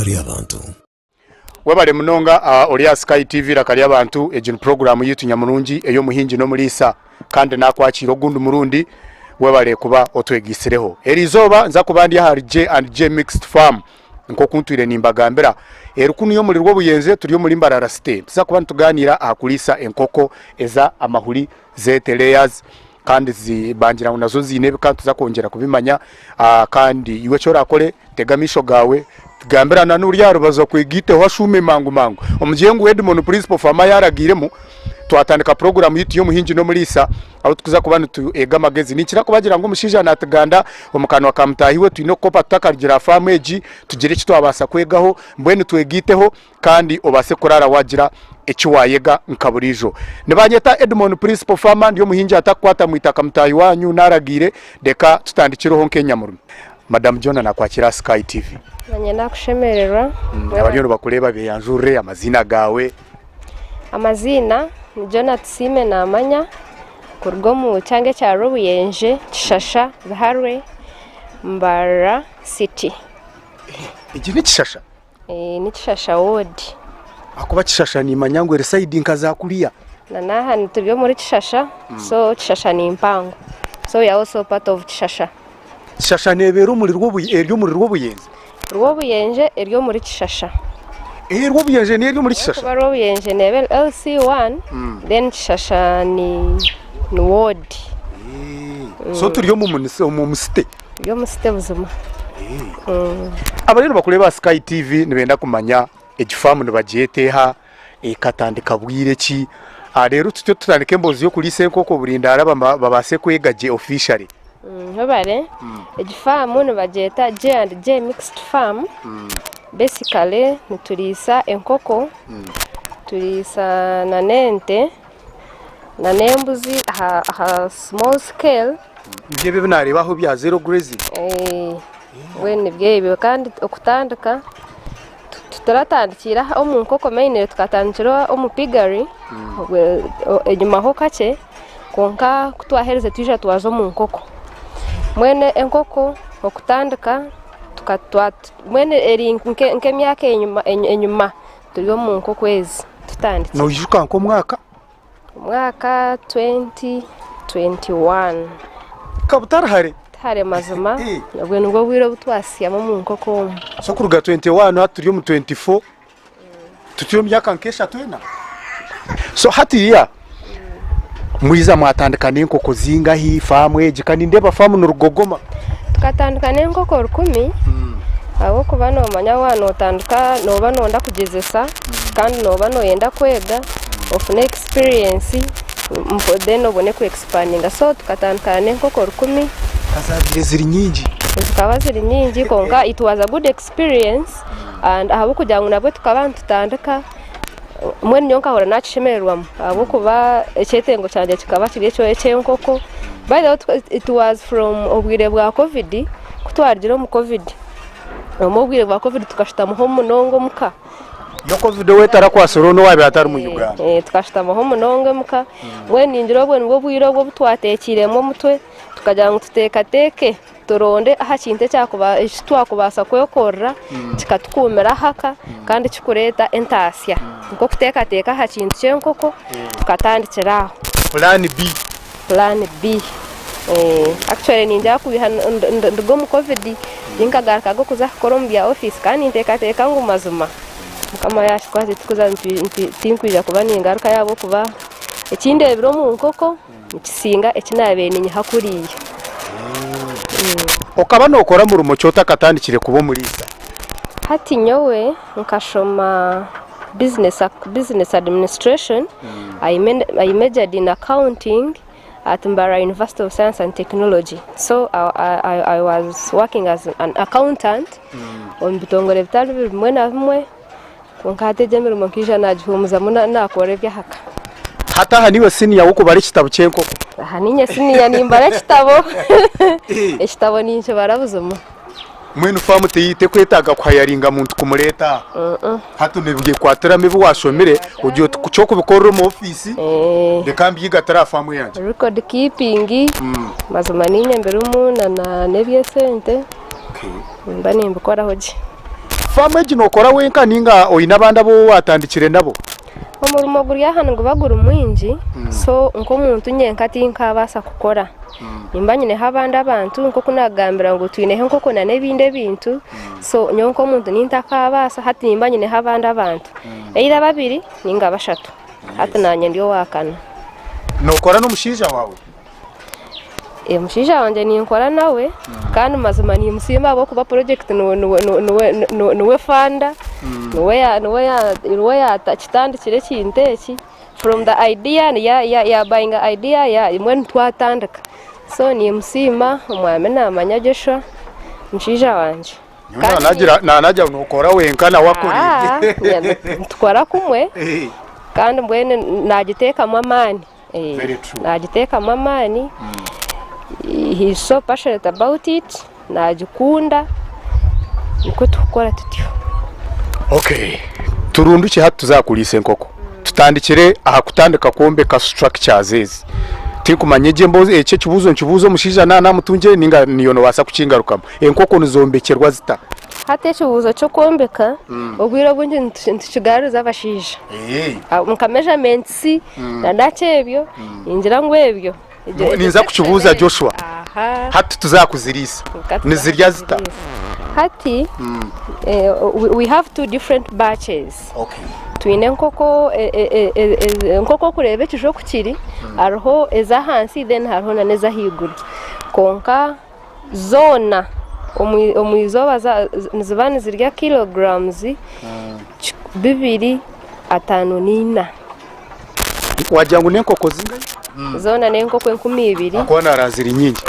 ry'abantu. Webale munonga ori aha Sky TV Eiraka ry'Abantu. Egi ni puroguraamu yaitu nyamurungi ey'omuhingi n'omuriisa kandi naakwakiira ogundi murundi. Webale kuba otwegaitsireho. Eri izooba nza kuba ndi ahari J and J Mixed Farm nk'oku ntwire nimbagambira. Eri kunu y'omuri Rwobuyenje turi omuri Mbarara City. Nituza kuba nitugaaniira aha kuriisa enkoko eza amahuri zeete layers kandi zi bangira ngu nazo ziine ebika nituza kwongyera kubimanya kandi iwe eki orakore tega amaisho gaawe gambira na n'ori aha rubaju akwegaiteho ashuume mangu mangu omugire ngu Edmond Principal Farmer yaaragiiremu twatandika puroguraamu yaitu y'omuhingi n'omuriisa ahu turikuza kuba nitwega amagezi. Ninkira kubagira ngu omushaija naatuganda omu kanwa ka mutaahi we twine kukopa tutakarugira aha faamu egi tugire eki twabaasa kwegaho mbwenu twegaiteho kandi obaase kuraara waagira eki waayega nka buriijo. Nibanyeta Edmond Principal Farmer, ndi omuhingi atakukwata mu itaka mutaahi waanyu naaragiire, reka tutandikireho nk'enyamurume. Madam Jonah nakwakira aha Sky TV. Nanye nakushemererwa. Abariyo nibakureeba beyanjurire amaziina gaawe. Amaziina ni Jonah Tusiime Namanya kuruga omu kyanga ekya Rwobuyenje, Kishasha, Biharwe, Mbarara City. Egi ni Kishasha? Ni Kishasha ward. Ahakuba Kishasha nimanya ngu eri sayidi nka za kuriya. Na n'aha turi omuri Kishasha, so Kishasha ni mpango. So we are also part of Kishasha. Kishasha nebeera omuri eri omuri Rwobuyenje? Rwobuyenje eri omuri Kishasha. Eh, Rwobuyenje niyo eri omuri Kishasha? Ahabw'okuba Rwobuyenje neeba eri LC1, then Kishasha ni ni ward. So turi omu omu city? Turi omu city buzima. Abariyo nibakureeba aha Sky TV nibenda kumanya egi faamu nibagyeta eha, ekatandika bwire ki? Reero tutyo tutandike emboozi y'okuriisa enkoko burindaara babaase kwega gye officially. Webare, egi faamu nibagyeta J and J mixed farm, basically nituriisa enkoko, turiisa nana ente, nana embuzi aha small scale. Nibyo ebi ebi naareeba aho ebya zero grazing? Mbwenu nibyo ebyo kandi okutandika tituratandikiire aha omu nkoko mainly tukatandikira omu piggery enyimaho kakye kwonka ku twaherize twija twaza omu nkoko. Mbwenu enkoko okutandika mbwenu eri nk'emyaka enyima turi omu nkoko ezi tutandikire. Noijuka nk'omwaka? Omwaka 2021. Ka butari hare. Ti hare mazima, obwo nibwo bwire obu twasyamu omu nkoko omu. So kuruga 21 hati turi omu 24, tuturi omu myaka nk'eshatu ena. So hatiiya mwija mwatandika n'enkoko zingahi faamu egi? Ka nindeeba faamu ni rugogoma. Tukatandika n'enkoko rukumi ahabw'okuba noomanya waaba nootandika nooba nooyenda kugyezesa kandi nooba nooyenda kwega ofune experience then obone ku expandinga so tukatandika n'enkoko rukumi. Ka zaabaire ziri nyingi. Zikaba ziri nyingi kwonka it was a good experience and ahabw'okugira ngu nabwo tukaba nitutandika mbwenu nyowe nkahurira naakishemererwamu ahabw'okuba ekyetengo kyangye kikaba kiri eky'enkoko. By the way it was from obwire bwa covid, ku twarugire omu covid, omu obwire bwa covid tukashutamaho munonga omuka. Yo covid ou etarakwasire onu owaabaire atari mu Uganda. Tukashutamaho munonga omuka, mbwenu ningira obwo nibwo bwire obu obu twateekiiremu omutwe tukagira ngu tuteekateeke. Turonde aha kintu eki twakubaasa kwekorera kikatukuumira aha ka kandi kikureeta entaasya. Nk'okuteekateeka aha kintu ky'enkoko tukatandikira aho. Pulaani B. Pulaani B. Actually ningira kwiha nduga omu Covid tinkagarukaga okuza kukora omu bya ofiisi kandi ninteekateeka ngu mazima Mukama yaakikora tinkwija kuba ningarukayo ahabw'okuba eki ndeebire omu nkoko Nikisinga eki naabaire ninyiha kuriya. Okaba nookora murimo ki otakatandikire kuba omuriisa? Hati nyowe nkashoma business administration, I majored in accounting at Mbarara University of Science and Technology. So I was working as an accountant omu bitongore bitari bimwe na bimwe. Kwonka hati egi emirimo nkaija naagihuumuzamu naakora eby'aha ka. Hati aha niiwe siniya w'okubara ekitabo ky'enkoko? Aha niinye siniya nimbara ekitabo. Ekitabo ninkibara buzima. Mbwenu faamu tekwetaaga kuhayaringa muntu kumureeta aha? Hati nibyekwatiramu ebi waashomire ogira oti ky'okubikorera omu ofiisi reka mbyigatire aha faamu eyangye. Record keeping mazima niinye mbirimu na n'eby'esente nimba nimbikoraho gye. Faamu egi nookora wenka nainga oine abandi abu waatandikire nabo? Omurimo guri aha niguba guri mwingi so nk'omuntu nyenka tinkaabaasa kukora. Nimba nyineho abandi abantu nk'oku naakugambira ngu twineho enkoko n'ebindi ebintu so nyowe nk'omuntu nintakaabaasa hati nimba nyineho abandi abantu either babiri ninga bashatu hati naanye ndi owaakana. Nookora n'omushaija waawe? Omushaija wangye ninkora nawe kandi mazima nimusiima ahabw'okuba purojekiti niwe fanda, niwe yaakitandikire ekintu eki from the idea yaabayinga idea mbwenu twatandika so nimusiima omwami naamanya Joshua omushaija wangye. Nagira ngu nokora wenka nawe akora ebye. Nitukora kumwe kandi mbwenu naagiteekamu amaani. Very true. Nagiteekamu amaani, he is so passionate about it, nagikunda, nikwo turikukora tutyo. Okay, turundukye hati tuze aha kuriisa enkoko. Tutandikire aha kutandika kwombeka structures ezi. Tinkumanya egyo emboozi eki ekibuuzo nikibuuza omushaija naaba namutungire ninga niiwe nobaasa kukingarukamu. Enkoko nizombekyerwa zita? Hati ekibuuzo ky'okwombeka, obwire obwingi nitukigaruriza abashaija. Nka measurements na ebyo, ningira ngu ebyo. Ninza kukibuuza Joshua. Hati tuze aha kuziriisa. Nizirya zita? Hati we have two different batches. Twine enkoko nk'oku orikureeba ekiju oku kiri, hariho ez'ahansi then hariho n'ez'ahaiguru. Kwonka zoona omu izooba niziba nizirya kilograms 254. Wagira ngu n'enkoko zingahi? Zoona n'enkoko 2000. Ahakuba naaraba ziri nyingi.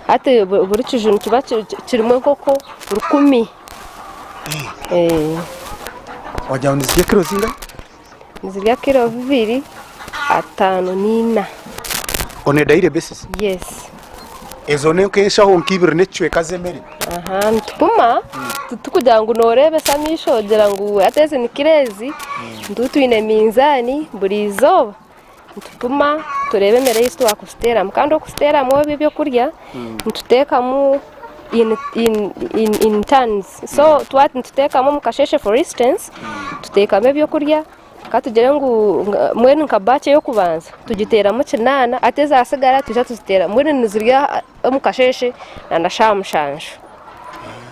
Hati buri kiju nikiba kirimu enkoko 1000. Wagira ngu nizirya kiro zingahi? Nizirya kiro 254. On a daily basis? Yes. Ezo n'enk'enshaho nk'ibiri n'ekicweka z'emere? Aha, nitupima titukugira ngu nooreebesa amaisho ogira ngu hati ezi ni kiro ezi, nituba twine minzaani buri izooba nitupima tureebe emere ei twakuziteeramu kandi okuziteeramu ebyo ebyokurya nituteekamu in, in, in, in turns so twaba nituteekamu omu kasheeshe for instance tuteekamu ebyokurya Ka tugire ngu mbwenu nka batch ey'okubanza tugiteeramu kinaana hati ezaatsigara twija tuziteera mbwenu nizirya omu kasheeshe na shaaha mushanju.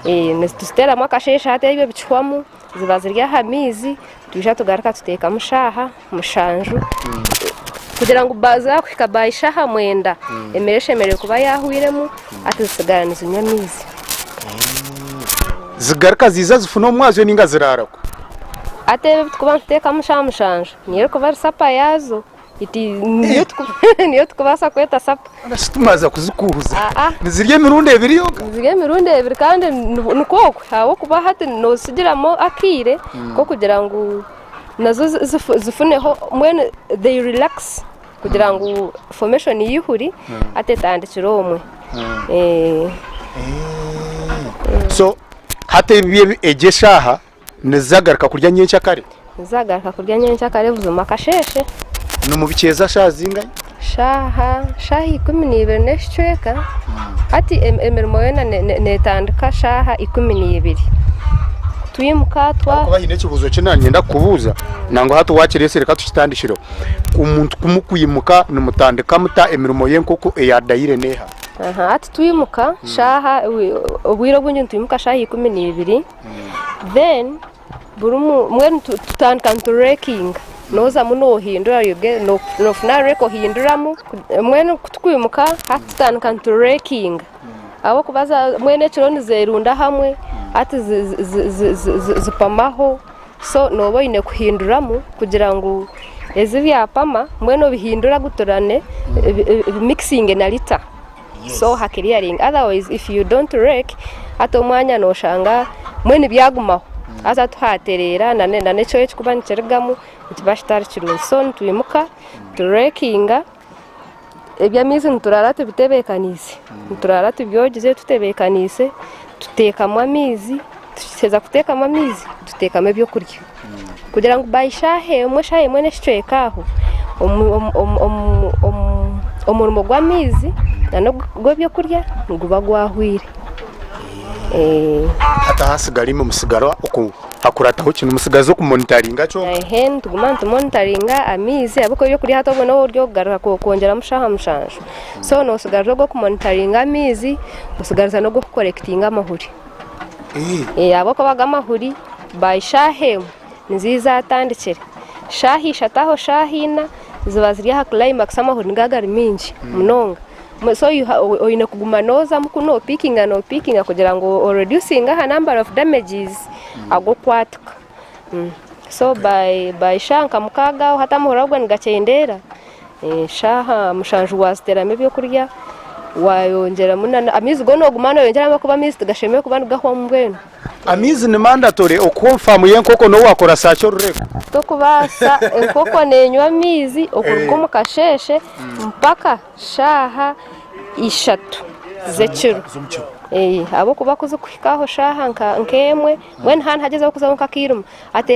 Nituziteeramu akasheeshe hati ebyo bikihwamu ziba ziri aha maizi twija tugaruka tuteekamu shaaha mushanju kugira ngu zaakuhika by shaaha mwenda emere eshemereire kuba yaahwairemu hati zitsigara nizinywa amaizi. Zigaruka ziiza zifuna omwazyo ninga ziraaragwa? Hati ebi ebitukuba nituteekamu shaaha mushanju niyo erikuba eri sapa yaazo niyo tukubaasa kweta sapa. Shi timwaza kuzikuuza? Nizirya emirundi ebiri yonka? Nizirya emirundi ebiri kandi nikwo okwe ahabw'okuba hati nootsigiramu akaire k'okugira ngu nazo zifuneho mbwenu they relax kugira ngu formation y'eihuri hati etandikire omwe. So hati egyo eshaaha Nizagaruka kurya nyenkyakare? Nizagaruka kurya nyenkyakare buzima akasheeshe. Nimubikyeza shaaha zingahi? Shaaha shaaha 12 n'ekicweka. Hati emirimo yoona netandika shaaha 12. Twimuka twa. Ahakuba haine ekibuuzo eki nanyenda kukubuuza nangwa hati wakireetsire reka tukitandikireho. Omuntu ku mukwimuka nimutandika muta emirimo y'enkoko eya dayire n'eha? Hati twimuka shaaha obwire obwingi nitwimuka shaaha 12. Then buri mbwenu tutandika niturekinga nozamu nohindura nofuna reka ohinduramu mbwenu kutukwimuka hati tutandika niturekinga ahabw'okuba mbwenu ekiro nizerunda hamwe hati zipamaho so noba oine kuhinduramu kugira ngu ezi byapama mbwenu obihindure aguturane obimikisinge na lita. So ha clearing otherwise if you don't rake hati omwanya noshanga mbwenu byagumaho haza tuhatereera na n'ekyoya ekikuba nikirugamu nikiba kitari kirungi so nitwimuka turekinga eby'amaizi niturara tubitebeekaniise niturara tubyogize tutebeekaniise tuteekamu amaizi tuheza kuteekamu amaizi tuteekamu ebyokurya kugira ngu by shaaha emwe, shaaha emwe n'ekicweka aho omurimo gw'amaizi nana ogw'ebyokurya niguba gwahwire. Hati ahasigara imwe musigara oku hakurataho ki? Nimusigaza okumonitaringa kyonka? Ehe nituguma nitumonitaringa amaizi ahabw'okuba ebyokurya hati obwo noba ori okugaruka kwongyeramu shaaha mushanju. So nosigariza ogw'okumonitaringa amaizi, osigariza n'ogw'okukorekitinga amahuri. Ahabw'okuba ago amahuri by shaaha emwe nizo zaatandikire. Shaaha ishatu aho shaaha ina ziba ziri aha climax amahuri nigaba gari maingi munonga. So oine kuguma noozamu ku noopiikinga noopiikinga kugira ngu oredusinge aha number of damages ag'okwatika. So by shaaha nka mukaaga aho hati amahuri ago nigakyendeera, shaaha mushanju waaziteeramu ebyokurya, waayongyeramu na amaizi go nooguma nooyongyeramu ahabw'okuba amaizi tigashemereire kuba nigahwamu mbwenu. Amaizi ni mandatory okuha omu faamu y'enkoko n'obu waakora saaki orureko. Tokubaasa, enkoko neenywa amaizi okuruga omu kasheeshe mpaka shaaha ishatu z'ekiro. Ahabw'okuba ku zikuhika aho shaaha nk'emwe, mbwenu haaba nihagyezaho kuzaho nk'akairima,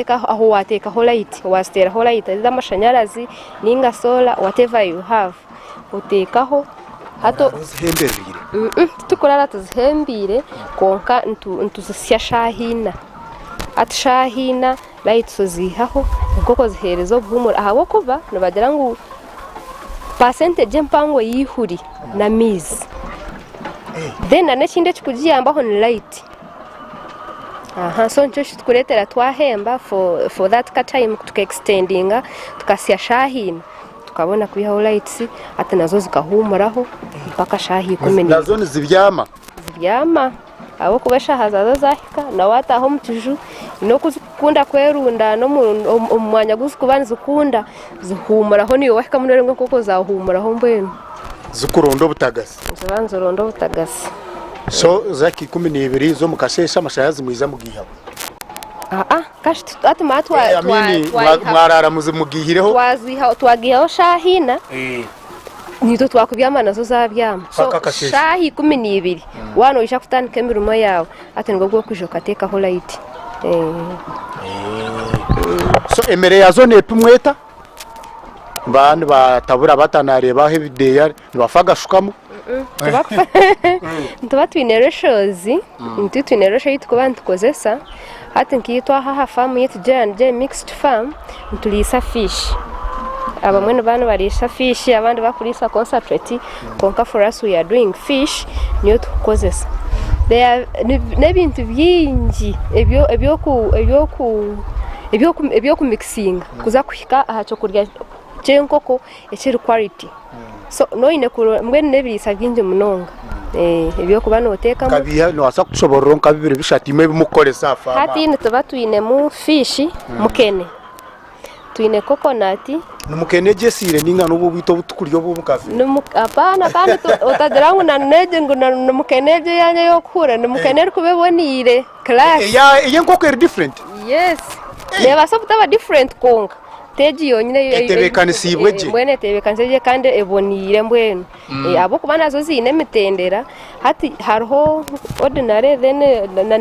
aho waateekaho rayiti, waaziteeraho rayiti ez'amashanyarazi nainga soora whatever you have, oteekaho. Oraara ozihembereire? Titukuraara tuzihembeire kwonka nituzisya shaaha ina. Hati shaaha ina rayiti oziihaho, enkoko ziheereza obuhuumure ahabw'okuba nibagira ngu Percentage empango y'eihuri n'amaizi. Then na n'ekindi ekikugiyambaho ni light. Aha so nikyo ekitukureetera twahemba for, for that ka time tuka extendinga tukasya shaaha ina tukabona kwihaho lights hati nazo zikahuumuraho mpaka shaaha ikumi n'imwe. Nazo nizibyama? Zibyama ahabw'okuba eshaaha zaazo zaahika na waataaha omu kiju n'oku zikukunda kwerundaana omu mwanya ogu zikuba nizikunda zihuumuraho naiwe waahikamu nooreeba ngu enkoko zaahuumuraho mbwenu. Zikuronda obutagasi? Niziba nizironda obutagasi. So zahika 12 z'omu kasheeshe amashanyarazi mwija mugaihaho? Aa hati Mwaraara mugaihireho? Twagaihaho shaaha ina. Naitwe twakubyama nazo zabyama. So Paka akasheeshe. shaaha 12 waaba noija kutandika emirimo yaawe hati nibwo okwija okateekaho light. So emere yaazo neepimwa eta? Nibaba nibatabura bata naareeba aho ebideeya nibafa agashukamu? Nituba twine ratios, nituba twine ratio ei turikuba nitukozesa. Hati nkaitwe aha aha faamu yaitu J&J mixed farm nituriisa fish. Abamwe nibaba nibariisa fish abandi bakuriisa concentrate kwonka for us we are doing fish niyo turikukozesa. N'ebintu bingi eby'okumikisinga kuza kuhika aha ky'okurya ky'enkoko ekiri quality. So noine kurora mbwenu n'ebiriisa bingi munonga eby'okuba nooteekamu. Nka noobaasa kutushoboorora nka bibiri bishatu imwe ebi murikukoresa aha faamu Hati aha? nituba twinemu fiishi, mukene, twine kokonati. Ni mukene egi esiire nainga n'obu obwito obu tukurya obu omu kaveera? Apaana kandi otagira ngu na n'egi ngu ni mukene egi eyange ey'okuhurira, ni mukene erikuba eboneire class. Ey'enkoko eri different? Yes, neebaasa obutaba different kwonka tegi yonyine Etebeekanisiibwe gye. Mbwenu etebeekanisiibwe gye kandi eboneire mbwenu. Ahabw'okuba nazo ziine emitendera, hati hariho ordinary then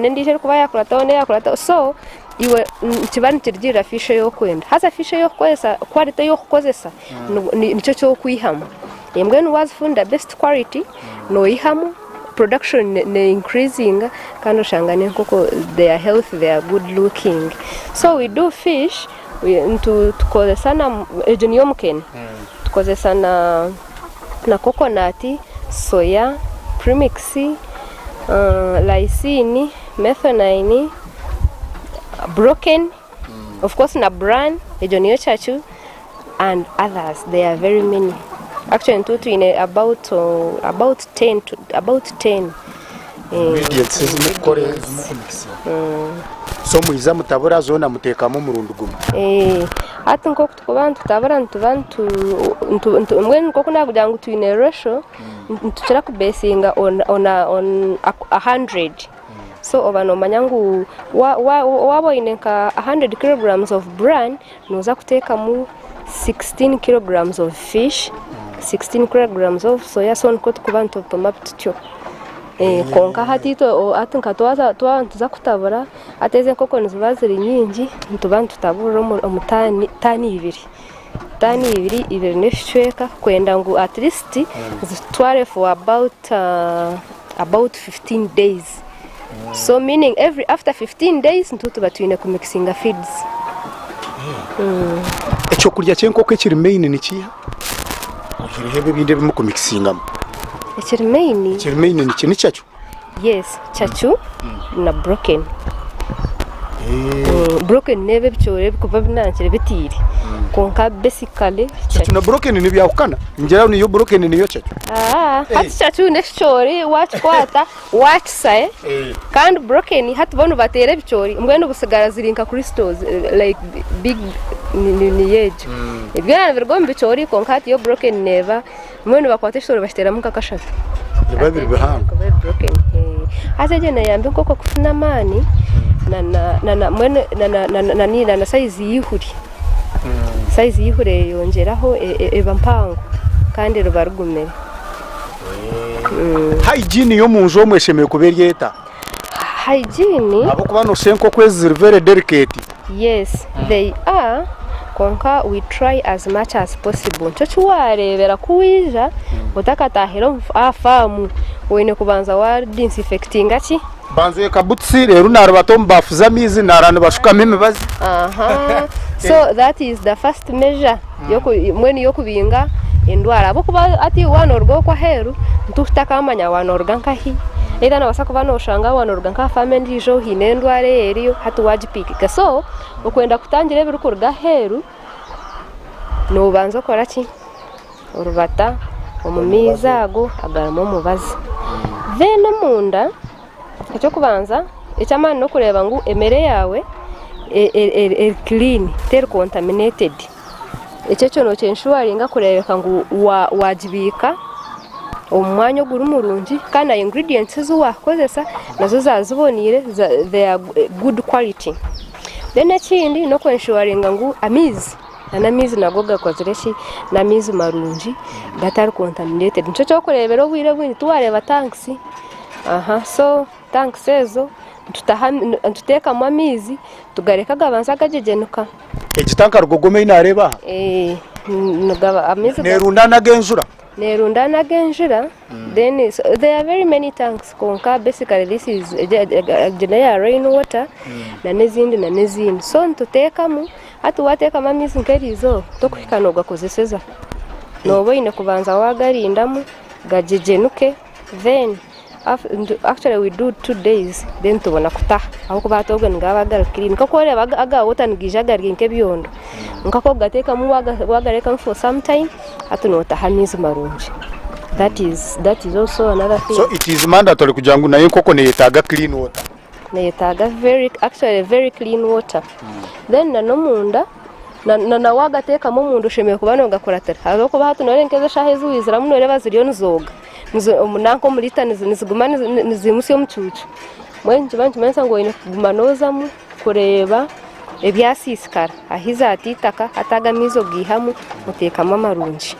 n'endiijo erikuba yaakurataho n'eyaakurataho so iwe nikiba nikirugiirira fish ei orikwenda. Haza fish ei orikukozesa, quality ei orikukozesa nikyo eki orikwihamu. Mbwenu waazifunda best quality noihamu, production ne increasinga kandi oshanga n'enkoko they are healthy, they are good looking. So we do fish. Nitukozesa na egyo niyo mukene tukozesa na na kokonati, soya, premix, lysine, methionine, broken of course na bran egyo niyo kyacu and others they are very many actually nituba twine about about ten about ten. Ingredients ezi murikukora ezi murikumikisinga. So mwija mutabura zoona muteekamu omurundi gumwe. Hati nk'oku turikuba nitutabura nituba nitu mbwenu nk'oku naakugira ngu twine ratio, nitukira kubeesinga on on a hundred. So oba noomanya ngu waaba oine nka a hundred kilograms of bran, nooza kuteekamu 16 kilograms of fish, 16 kilograms of soya, so nikwo turikuba nitupima tutyo. Kwonka hati itwe hati nka twaza twaba nituza kutabura, hati ezi enkoko niziba ziri nyingi, nituba nitutaburira omu taani taani ibiri, taani ibiri, ibiri n'ekicweka kwenda ngu at least zitutware for about about 15 days. So meaning every after 15 days nituba tuba twine ku mixinga feeds. Ekyokurya ky'enkoko ekiri main ni kiiha? Oyihireho ebi ebindi ebi murikumikisingamu. Ekiri main? Ekiri main ni ki? Ni cacu? Yes, cacu na broken. Broken n'ebi ebicoori ebirikuba binankire bitiire kwonka basically Cacu na broken nibyahukana? Ningira niyo broken niyo cacu. Hati cacu n'ekicoori wakikwata wakisa kandi broken hati bo nibateera ebicoori mbwenu busigara ziri nka crystals like big niyo egyo. Byona nibiruga omu bicoori kwonka hati yo broken neeba Mbwenu nibakwata ekicoori bakiteeramu nka kashatu. Nibiba biri bihango. Biri broken. Haza egyo neeyamba enkoko kufuna amaani mbwenu na sayizi y'eihuri. Sayizi y'eihuri eyeyongyeraho eba mpango kandi riba rigumire. Hygiene y'omunju omwo eshemereire kuba eri eta? Hygiene. Ahabw'okuba nooshusha enkoko ezi ziri very delicate. Yes they are kwonka we try as much as possible nikyo eki wareebera ku waija otakataahire aha faamu oine kubanza wa disinfectinga ki? Banza ekabutsi reero naaribata omu baafu z'amaizi naara nibashukamu emibazi. Aha so that is the first measure mbwenu y'okubinga endwara ahabw'okuba hati waaba nooruga okwo aheeru nituutakamanya waaba nooruga nkahi either noobaasa kuba nooshanga waaba nooruga nk'aha faamu endiijo haine endwara eriyo hati waagipiikinga so okwenda kutangira ebirikuruga aheeru noobanza okora ki? Orubata omu maizi ago agarimu omubazi then omunda Eky'okubanza eky'amaani n'okureeba ngu emere yaawe eri clean teri contaminated. Ekyo ekyo nokyenshuwaringa kureebeka ngu waagibiika omu mwanya oguri murungi kandi na ingredients ezi waakozesa nazo zaaba ziboneire they are good quality. Then ekindi n'okwenshuwaringa ngu amaizi n'amaizi nago gakozire ki n'amaizi marungi gatari contaminated. Nikyo ky'okureebera obwire obwingi tiwareeba tanks Aha so tanks ezo nituteekamu amaizi tugareka gabanza gagyegyenuka. Egi tanka rugogoma ei naareeba aha? Neerundaana ag'enjura? Neerundaana ag'enjura then there are very many tanks kwonka basically this is egi n'eya rain water n'ezindi n'ezindi so nituteekamu hati waateekamu amaizi nk'eriizooba tokuhika noogakozeseza nooba oine kubanza waagarindamu gagyegyenuke. Then actually we do 2 days then tubona kutaha ahabw'okuba hati obwe nigaba gari clean nk'oku oreeba aga water nigaija gari nk'ebyondo kwonka ku orikugateekamu wagarekamu for some time hati nootaha amaizi marungi that is that is also another thing. So it is mandatory kugira ngu nayo enkoko neyetaaga clean water? Neyetaaga very actually very clean water then na n'omunda na na wagateekamu omunda oshemereire kuba noogakuratira ahabw'okuba hati nooreeba nk'ezo eshaaha ezi waiziramu nooreeba ziriyo nizooga nanka omu litter niziguma nizimutsya omucuucu mbwenu nikiba nikimanyisa ngu oine kuguma noozamu kureeba ebyasiisikara ahu zaata eitaka hati ago amaizi ogaihamu oteekamu amarungi.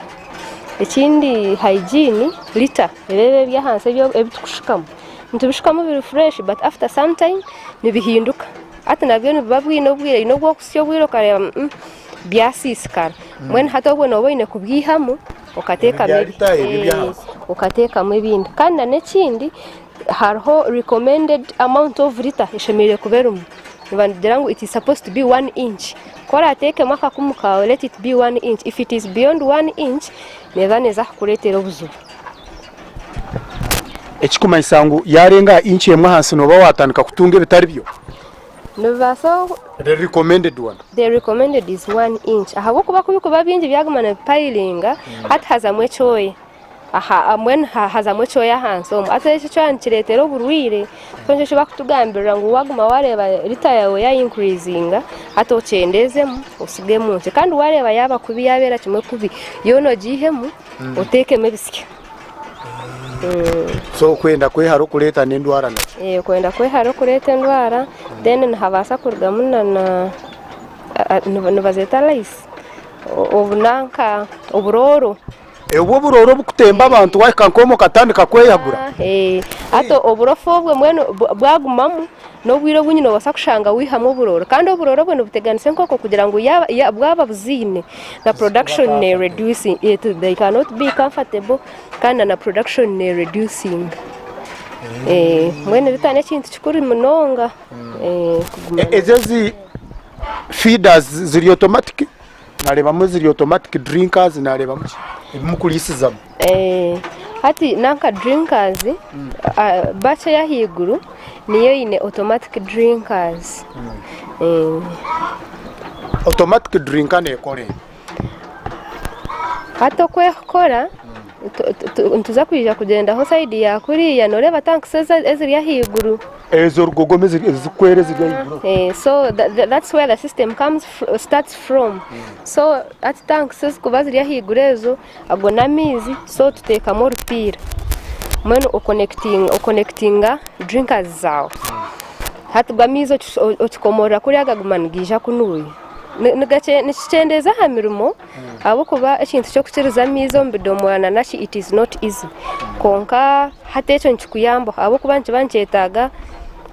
Ekindi hygiene litter ebi eby'ahansi ebi turikushukamu nitubishukamu biri fresh but after some time nibihinduka hati nabyo nibiba bwine obwire haine obu orikuhitsya obwire okareeba ngu byasiisikara mbwenu hati obwo nooba oine kubyihamu okateekamu ebindi kandi n'ekindi hariho recommended amount of litter eshemereire kuba erimu nibagira ngu it is supposed to be one inch ku orateekemu akakumu kaawe let it be one inch if it is beyond one inch neeba neeza kukureetera obuzibu. Ekirikumanyisa ngu yaarenga aha inch emwe ahansi nooba waatandika kutunga ebitari byo? Nibibaasa. The recommended one. The recommended is one inch ahabw'okuba ku birikuba bingi byaguma nibipayiringa hati hazamu ekyoya aha mbwenu hazamu ekyoya ahansi omwo hati ekyo ekyoya nikireetera oburwaire so nikyo eki barikutugambirira ngu waaguma waareeba litter yaawe ya increasinga hati okyendeezemu otsigemu nkye kandi waareeba yaaba kubi yaabeera kimwe kubi yoona ogiihemu oteekemu ebisya. So okwenda kwehara okureeta n'endwara nakyo. Okwenda kwehara okureeta endwara then nihabaasa kurugamu na nibazeeta lice obunanka oburooro. Obwo oburooro obukutemba abantu wahika nk'omwe okatandika kweyagura. Hati oburofa obwe mbwenu bwagumamu n'obwire obwingi noobaasa kushanga waihamu oburooro kandi oburooro obwo nibuteganisa enkoko kugira ngu bwaba buziine na production ne reducinga they cannot be comfortable kandi na production ne reducinga. Mbwenu ebita n'ekintu kikuru munonga kuguma. Ezo ezi feeders ziri automatic? Nareebamu eziri automatic drinkers nareebamu ki ebimukuriisizamu. Hati nanka drinkers batch ey'ahaiguru niyo eine automatic drinkers. Automatic drinker neekora eta? Hati oku ekukora nituza kwija kugyendaho sayidi ya kuriya noreeba tanks eziri ahaiguru. Ezo rugogoma ezirikwera eziri ahaiguru. So that's where the system comes starts from. So hati tanks ezirikuba ziri ahaiguru ezo ago n'amaizi so tuteekamu orupiira mbwenu okonekitinga drinkers zaawe. Hati ago amaizi okikomorora kuriya gaguma nigaija kunuya. Nikikyendeeza aha mirimo ahabw'okuba ekintu ky'okukiriza amaizi omu bidomora na naki it is not easy kwonka hati ekyo nikikuyambaho ahabw'okuba nikiba nikyetaaga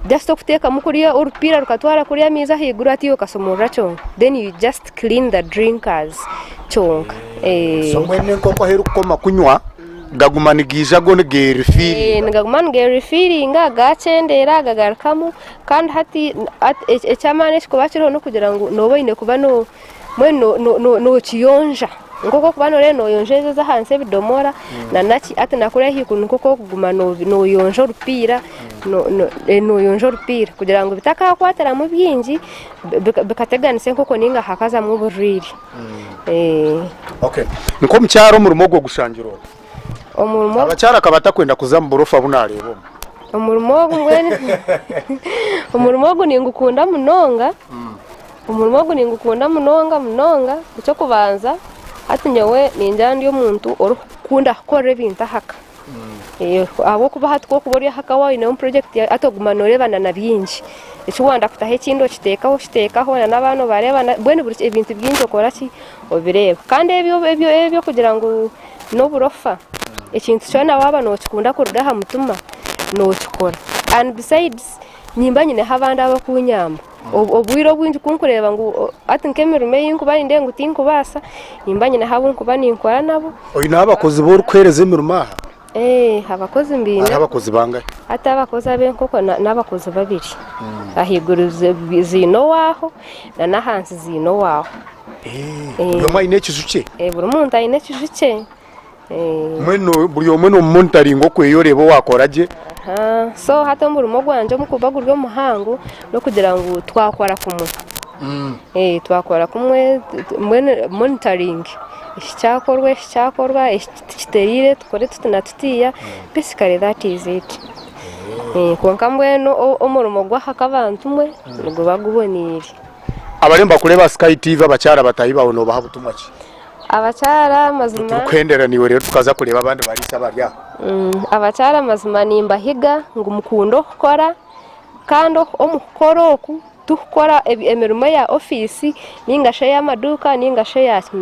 just okuteekamu kuriya orupiira rukatwara kuriya amaizi ahaiguru hati iwe okashomorora kyonka then you just clean the drinkers kyonka. So mbwenu enkoko ahu erikukoma kunywa gaguma nigaija go nigeerifiiringa? Nigaguma nigeerifiiringa gakyendeera gagarukamu Kandi hati eky'amaani ekirikuba kiriho n'okugira ngu nooba oine kuba mbwenu nookiyonja nk'oku orikuba nooreeba nooyonja ezo ez'ahansi ebidomora na ki hati na kuriya ahaiguru nikwo orikuguma nooyonja orupiira nooyonja orupiira kugira ngu bitakakwatiramu bingi bikateganisa enkoko nainga hakazamu oburwaire. Nk'omukyara omurimo ogwo ogushangire ota? Abakyara akaba atakwenda kuza omu burofa obu naareeba omu. Omurimo ogu mbwenu omurimo ogu ningukunda munonga, omurimo ogu ningukunda munonga munonga, eky'okubanza hati nyowe ningira ndi omuntu orikukunda kukora ebintu aha ka, ahabw'okuba hati ku orikuba ori aha ka waaba oineho purojekiti yaawe hati oguma nooreebana na bingi, eki wayenda kutaho ekindi okiteekaho okiteekaho n'abaana obareeba mbwenu buri ebintu bingi okora ki obireeba kandi ebyo eby'okugira ngu. N'oburofa. Ekintu kyona waaba nookikunda kuruga aha mutima, nookikora. And besides, nimba nyineho abandi abarikunyamba. Obwire obwingi ku nkureeba ngu hati nk'emirimo ei nkuba nindeeba ngu tinkubaasa, nimba nyineho abu nkuba ninkora nabo. Oineho abakozi bu orikuheereza emirimo aha? Ee, abakozi mbaine. Hariho abakozi bangahi? Hati abakozi ab'enkoko n'abakozi babiri. Ahaiguru ziine owaaho n'ahansi ziine owaaho. Buri omwe aine ekiju kye? Buri muntu aine ekiju kye. Mbwenu buri omwe nomumonitaringa okweyo oreeba owakora gye? So hati omurimo gwangye omukuba guri omuhango n'okugira ngu twakora kumwe. Twakora kumwe mbwenu monitoring eki kyakorwa eki kyakorwa eki tikitereire tukore tuti na tutiiya basically that is it. Kwonka mbwenu omurimo gw'aha k'abantu mwe niguba guboneire. Abariyo nibakureeba aha Sky TV abakyara bataahi baawe noobaha butumwa ki? Abakyara mazima. Turikuhendera naiwe reero tukaza kureeba abandi bariisa abari aha. Abakyara mazima nimbahiga ngu mukunde okukora kandi omu kukora oku tikukora emirimo eya ofiisi ninga shi ey'amaduuka ninga shi eya ki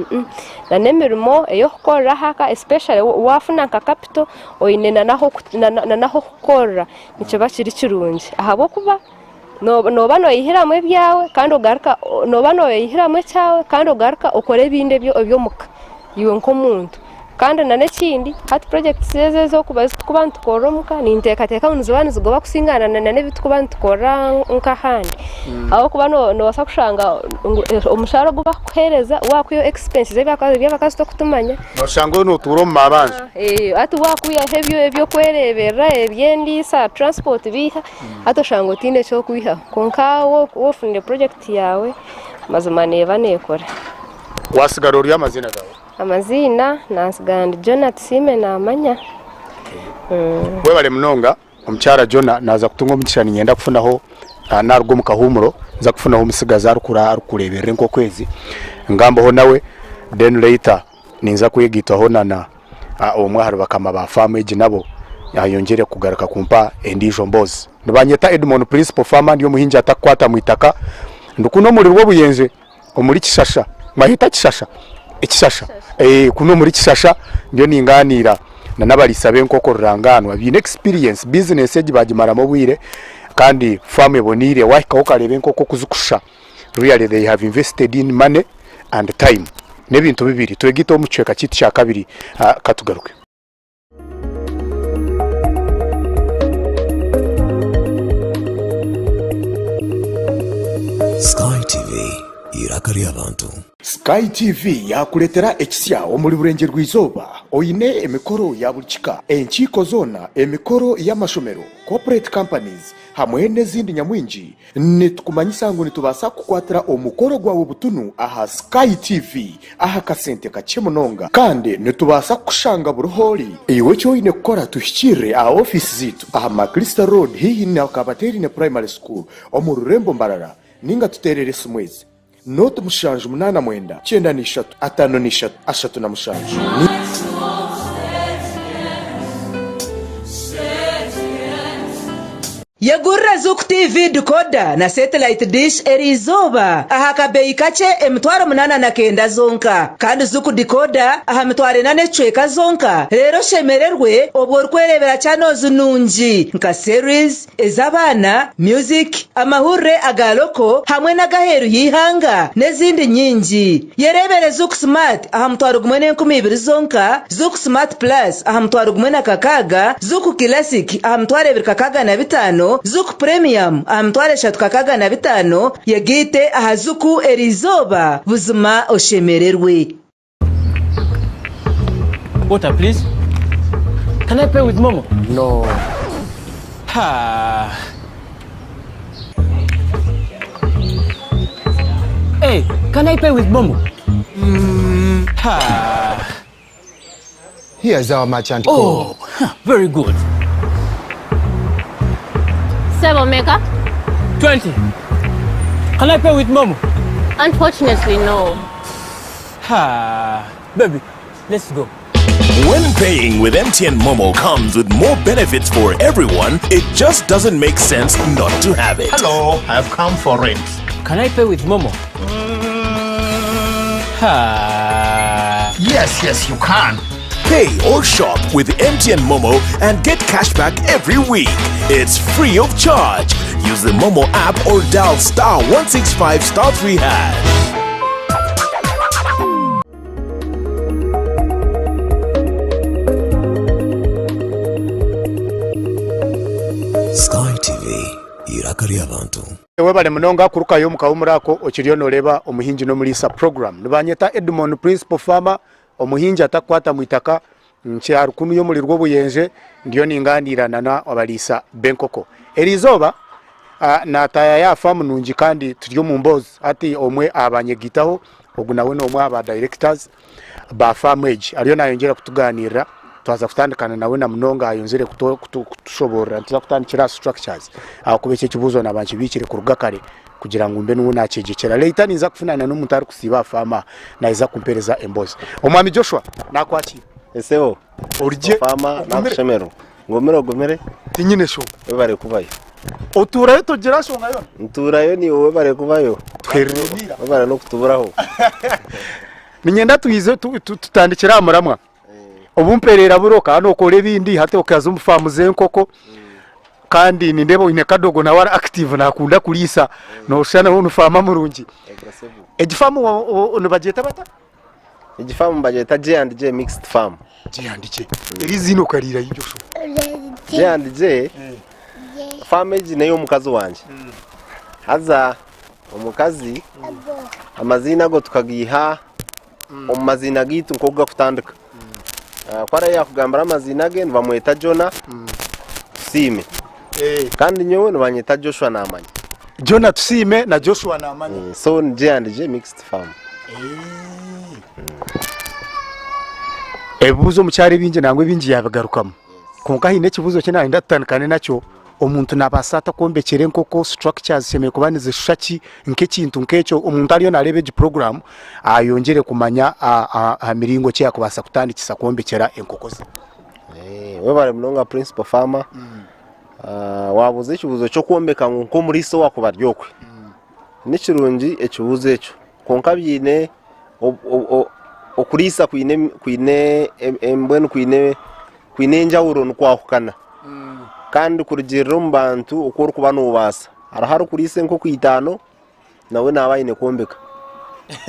n'emirimo ey'okukorera aha ka especially waafuna nka kapito oine n'ah'okukorera nikiba kiri kirungi ahabw'okuba Nooba noyihiramu ebyawe kandi ogaruka nooba noyihiramu ekyawe kandi ogaruka okore ebindi eby'omuka iwe nk'omuntu. Kandi n'ekindi hati purojekiti ezi ez'okuba ezitukuba nitukorera omuka ninteekateeka ngu niziba nizigoba kusingana n'ebi turikuba nitukorera nk'ahandi ahabw'okuba noobaasa kushanga ngu omushaara ogu barikukuheereza waakwihaho expenses eby'abakazi tokutumanya. Noshanga ou notuura omu mabanja. Hati waakwihaho eby'okwereeberera, eby'endiisa, transport biiha. Hati oshanga otaine eky'okwihaho kwonka waaba ofunire purojekiti yaawe mazima neeba neekora. Waatsigara ori amaziina gaawe? Amaziina naatsigara ndi Jonah Tusiime Naamanya. Webare munonga omukyara Jonah naaza kutunga omugisha niinyenda kufunaho naaruga omu kahuumuro nza kufunaho omutsigazi arikureeberera enkoko ezi ngambeho nawe then later Ninza kwegaitwaho na omwe ahari bakama ba faamu egi nabo ayongyere kugaruka kumpa endiijo mboozi. Nibanyeta Edmon Principal Farmer ndi omuhingi atakukwata mu itaka. Ndi kunu omuri Rwobuyenje omuri Kishasha. Mwayeta Kishasha? Ekishasha. Eeh kunu omuri Kishasha ndiyo ningaaniira na n'abariisa b'enkoko rurangaanwa baine experience, bizinesi egi baagimaramu obwire kandi faamu eboneire waahikaho okareeba enkoko oku zikushusha. Really they have invested in money and time. N'ebintu bibiri. Twegaite omu kicweka kyaitu kya kabiri katugaruke. Eiraka ry'abantu. Sky TV yaakureetera ekisya omuri Burengyerwa-izooba oine emikoro ya buri kika, enkiiko zoona, emikoro y'amashomero, corporate companies hamwe n'ezindi nyamwingi. Nitukumanyisa ngu nitubaasa kukukwatira omukoro gwawe butunu aha Sky TV aha kasente kakye munonga kandi nitubaasa kukushanga buri h'ori. Iwe eki oine kukora tuhikiirire aha ofiisi zaitu aha Maclister Road haihi na Kabateerine Primary School omu rurembo Mbarara ninga tuteerere esimu ezi, Nooti 79 93 53 37. Ni. Yegurira Zuku TV decoder na satellite dish eriizooba aha kabeeyi kakye 8900 zonka. Kandi Zuku decoder aha 4000 n'ekicweka zonka reero oshemererwe obwo orikwereebera channels nungi nka series, ez'abaana, music, amahurire aga loko hamwe n'ag'aheeru y'eihanga n'ezindi nyingi. Yereebere Zuku Smart aha 10,200 zonka, Zuku Smart Plus aha 1,600, Zuku Classic aha 2,605, Zuku Premium aha 3,605, yegaite aha Zuku eriizooba buzima oshemererwe. Water, please. Can I pay with Momo? No. Ha. Hey, can I pay with Momo? Ha. Here's our merchant code. Oh, huh, very good. Sebo Meka? 20. Can I pay with Momo? Unfortunately, no. Ha. Baby, let's go. When paying with MTN Momo comes with more benefits for everyone, it just doesn't make sense not to have it. Hello, I've come for rent. Can I pay with Momo? Ha. Yes, yes, you can. Pay or shop with MTN Momo and get cash back every week. It's free of charge. Use the Momo app or dial star 165 star 3 hash. Sky TV, eiraka ry'abantu. Webale munonga kurukayo omu kahumuro ako okiriyo noreeba Omuhingi n'Omuriisa program. Nibanyeta Edmond Principal Farmer, omuhingi atakukwata mu itaka, nkyari kunuya omuri Rwobuyenje ndiyo ningaaniira na abariisa b'enkoko. Eriizooba naataayaaya aha faamu nungi kandi turi omu mboozi hati omwe aha banyegaitaho ogu nawe n'omwe aha ba directors ba faamu egi ariyo nayongyera kutugaaniirira twaza kutandikana nawe na munonga ayongyere kutushoboorora nituza kutandikira aha structures ahakuba eki ekibuuzo naaba nkibiikire kuruga kare kugira ngu mbe niwe naakyegyekyera. Later ninza kufunana n'omuntu arikusiiba aha faamu aha naija kumpeereza emboozi. Omwami Joshua naakwakiira. Esebo Origye Farmer ogumire. nakushemererwa. Ngumire ogumire. Tinyine shonga. Webare kubayo. Otuurayo togira nshonga yoona? Ntuurayo naiwe webare kubayo. Tuherire niira. Webare n'okutuburaho. Niinyenda twize tutandikire aha muramwa. Obu mpereera buri okaba nookora ebindi hati okaza omu faamu z'enkoko kandi nindeeba oine kadogo nawe ari active naakunda kuriisa nooshusha nawe ni faama murungi. Egi faamu nibagyeta bata? Egi faamu nibagyeta J&J Mixed Farm. J&J. Eri eiziina okariira hi Joshua? J&J faamu egi n'ey'omukazi wangye. Haza omukazi amaziina ago tukagaiha omu maziina gaitu nk'oku garikutandika. Ku araabe yaakugambira amaziina ge nibamweta Jonah Tusiime. Kandi nyowe nibanyeta Joshua Naamanya. Jonah Tusiime na Joshua Naamanya. So ni J&J Mixed Farm. Ebibuuzo omu kyaro ebingi nangwa ebingi yaabigarukamu. Kwonka haine ekibuuzo eki naayenda tutandikane nakyo, omuntu naabaasa ata kwombekyera enkoko structures zishemereire kuba nizishusha ki? Nk'ekintu nk'ekyo omuntu ariyo naareeba egi puroguraamu ayongyere kumanya aha miringo ki yaakubaasa kutandikisa kwombekyera enkoko ze. Webare munonga Principal Farmer. Waabuuza ekibuuzo ky'okwombeka ngu nk'omuriisa owaakuba ari okwe. Ni kirungi ekibuuzo ekyo kwonka biine okuriisa kwine kwine mbwenu kwine kwine enjawuro nikwahukana kandi kurugiirira omu bantu oku orikuba noobaasa. Hariho arikuriisa enkoko itaano nawe naaba aine kwombeka.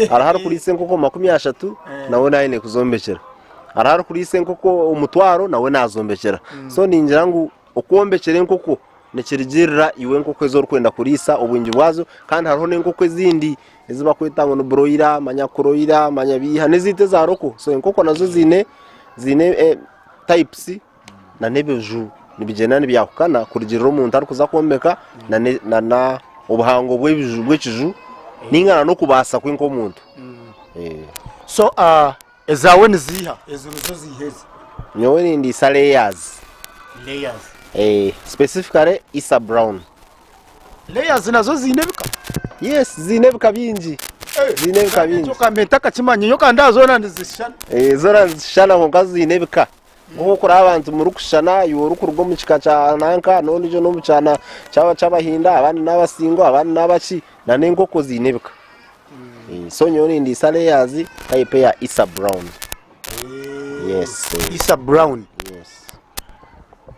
Hariho arikuriisa enkoko 30 nawe naaba aine kuzombekyera. Hariho arikuriisa enkoko omutwaro nawe naazombekyera. So ningira ngu okwombekyera enkoko. Nikirugiirira iwe enkoko ezi orikwenda kuriisa obwingi bwazo kandi hariho n'enkoko ezindi ezi barikweta ngu ni buroyira manya kuroyira manya biiha n'ezaitu eza roko. So enkoko nazo ziine ziine types n'ebiju nibigyenda nibyahukana kurugiirira omuntu arikuza kwombeka na obuhango bw'ebiju bw'ekiju ninga na n'okubaasa kwe nk'omuntu. So Ezaawe niziiha? Ezo nizo ziiha ezi? Nyowe nindiisa layers. Layers. Eh, specifically Isa Brown. Layers nazo ziine ebika? Yes, ziine ebika bingi. Ziine ebika bingi. Ekyo kambe ntakakimanya nyowe ka ndaba zoona nizishushana. Eh, zoona nizishushana kwonka ziine ebika. Nk'oku okuraba abantu murikushushana, iwe orikuruga omu kika kya nanka n'ondiijo n'omu kyana ky'Abahinda, abandi n'Abasingo, abandi n'abaki, n'enkoko ziine ebika. So nyowe nindiisa layers type eya Isa Brown. Yes. Isa Brown. Yes.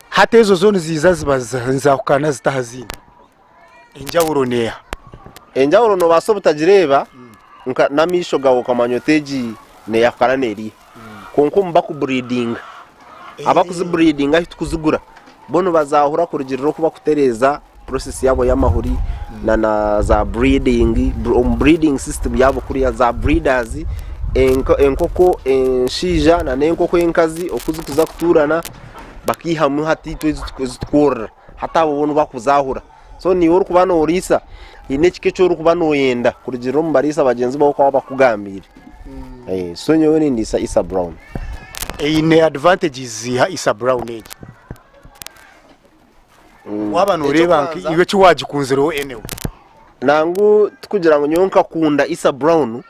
Hati ezo zo niziiza ziba nizahukana zita aha zindi? Enjawuro neeha? Enjawuro noobaasa obutagireeba nka n'amaisho gaawe okamanya oti egi neeyahukana n'eriya. Kwonka omu bakuburidinga, abakuziburidinga ahu tukuzigura bo nibazaahura kurugiirira oku bakutereeza process yaabo y'amahuri na na za breeding, omu breeding system yaabo kuriya za breeders, enkoko enshaija na n'enkoko enkazi oku zikuza kutuurana bakaihamu hati itwe ezi tukworora hati abo bo nibakuzaahura. So naiwe orikuba nooriisa haine ekika eki orikuba nooyenda kurugiirira omu bariisa bagyenzi baawe oku bakugambiire. So nyowe nindiisa Isa Brown. Eine advantages ziiha Isa Brown egi? Waaba nooreeba nka iwe eki waagikunzireho anyway. Nangu tikugira ngu nyowe nkakunda Isa Brown,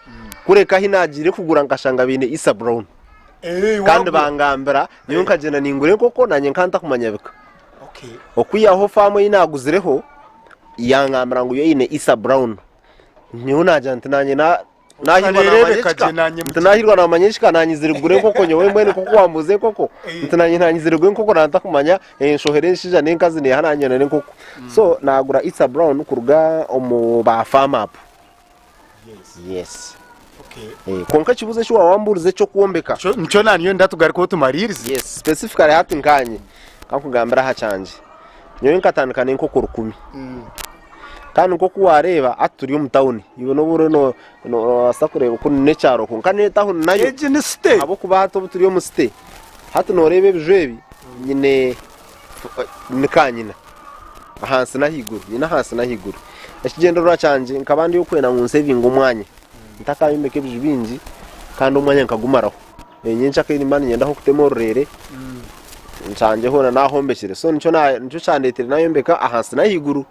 kureka ahi naagiire kugura nkashanga baine Isa Brown. Kandi bangambira nyowe nkagyenda ningura enkoko naanye nkaba ntakumanya bika. Okwihaho faamu ei naaguzireho yangambira ngu yo eine Isa Brown. Nyowe naagira nti naanye nahirwa namanya ekika nanyizire kugura enkoko nyowe mbwenu nkoku wambuuza enkoko nti nanye nanyizire kugura enkoko nantakumanya enshohera enshaija n'enkazi neeha nanye n'enkoko so nagura Isa Brown kuruga omu ba farm up yes kwonka ekibuuzo eki wawambuurize eky'okwombeka Nikyo naniyo nda tugarukeho tumariirize. Yes specifically hati nkanye kankugambire aha kyangye nyowe nkatandika n'enkoko rukumi. Kandi nk'oku waareeba hati turi omu tawuni, iwe n'obu oriyo noobaasa kureeba oku n'ekyaro kwonka n'etawuni nayo. Egi ni site. Ahabw'okuba hati obu turi omu site, hati nooreeba ebiju ebi nyine ni kanyina ahansi n'ahaiguru, nyine ahansi n'ahaiguru. Ekigyendererwa kyangye nkaba ndi okwenda ngu nsevinge omwanya, ntakayombeka ebiju bingi kandi omwanya nkagumaraho. Nyencakare nimba niinyenda ah'okutema orureere nshangye hoona naahombekire. So nikyo kyandeeteire naayombeka ahansi n'ahaiguru.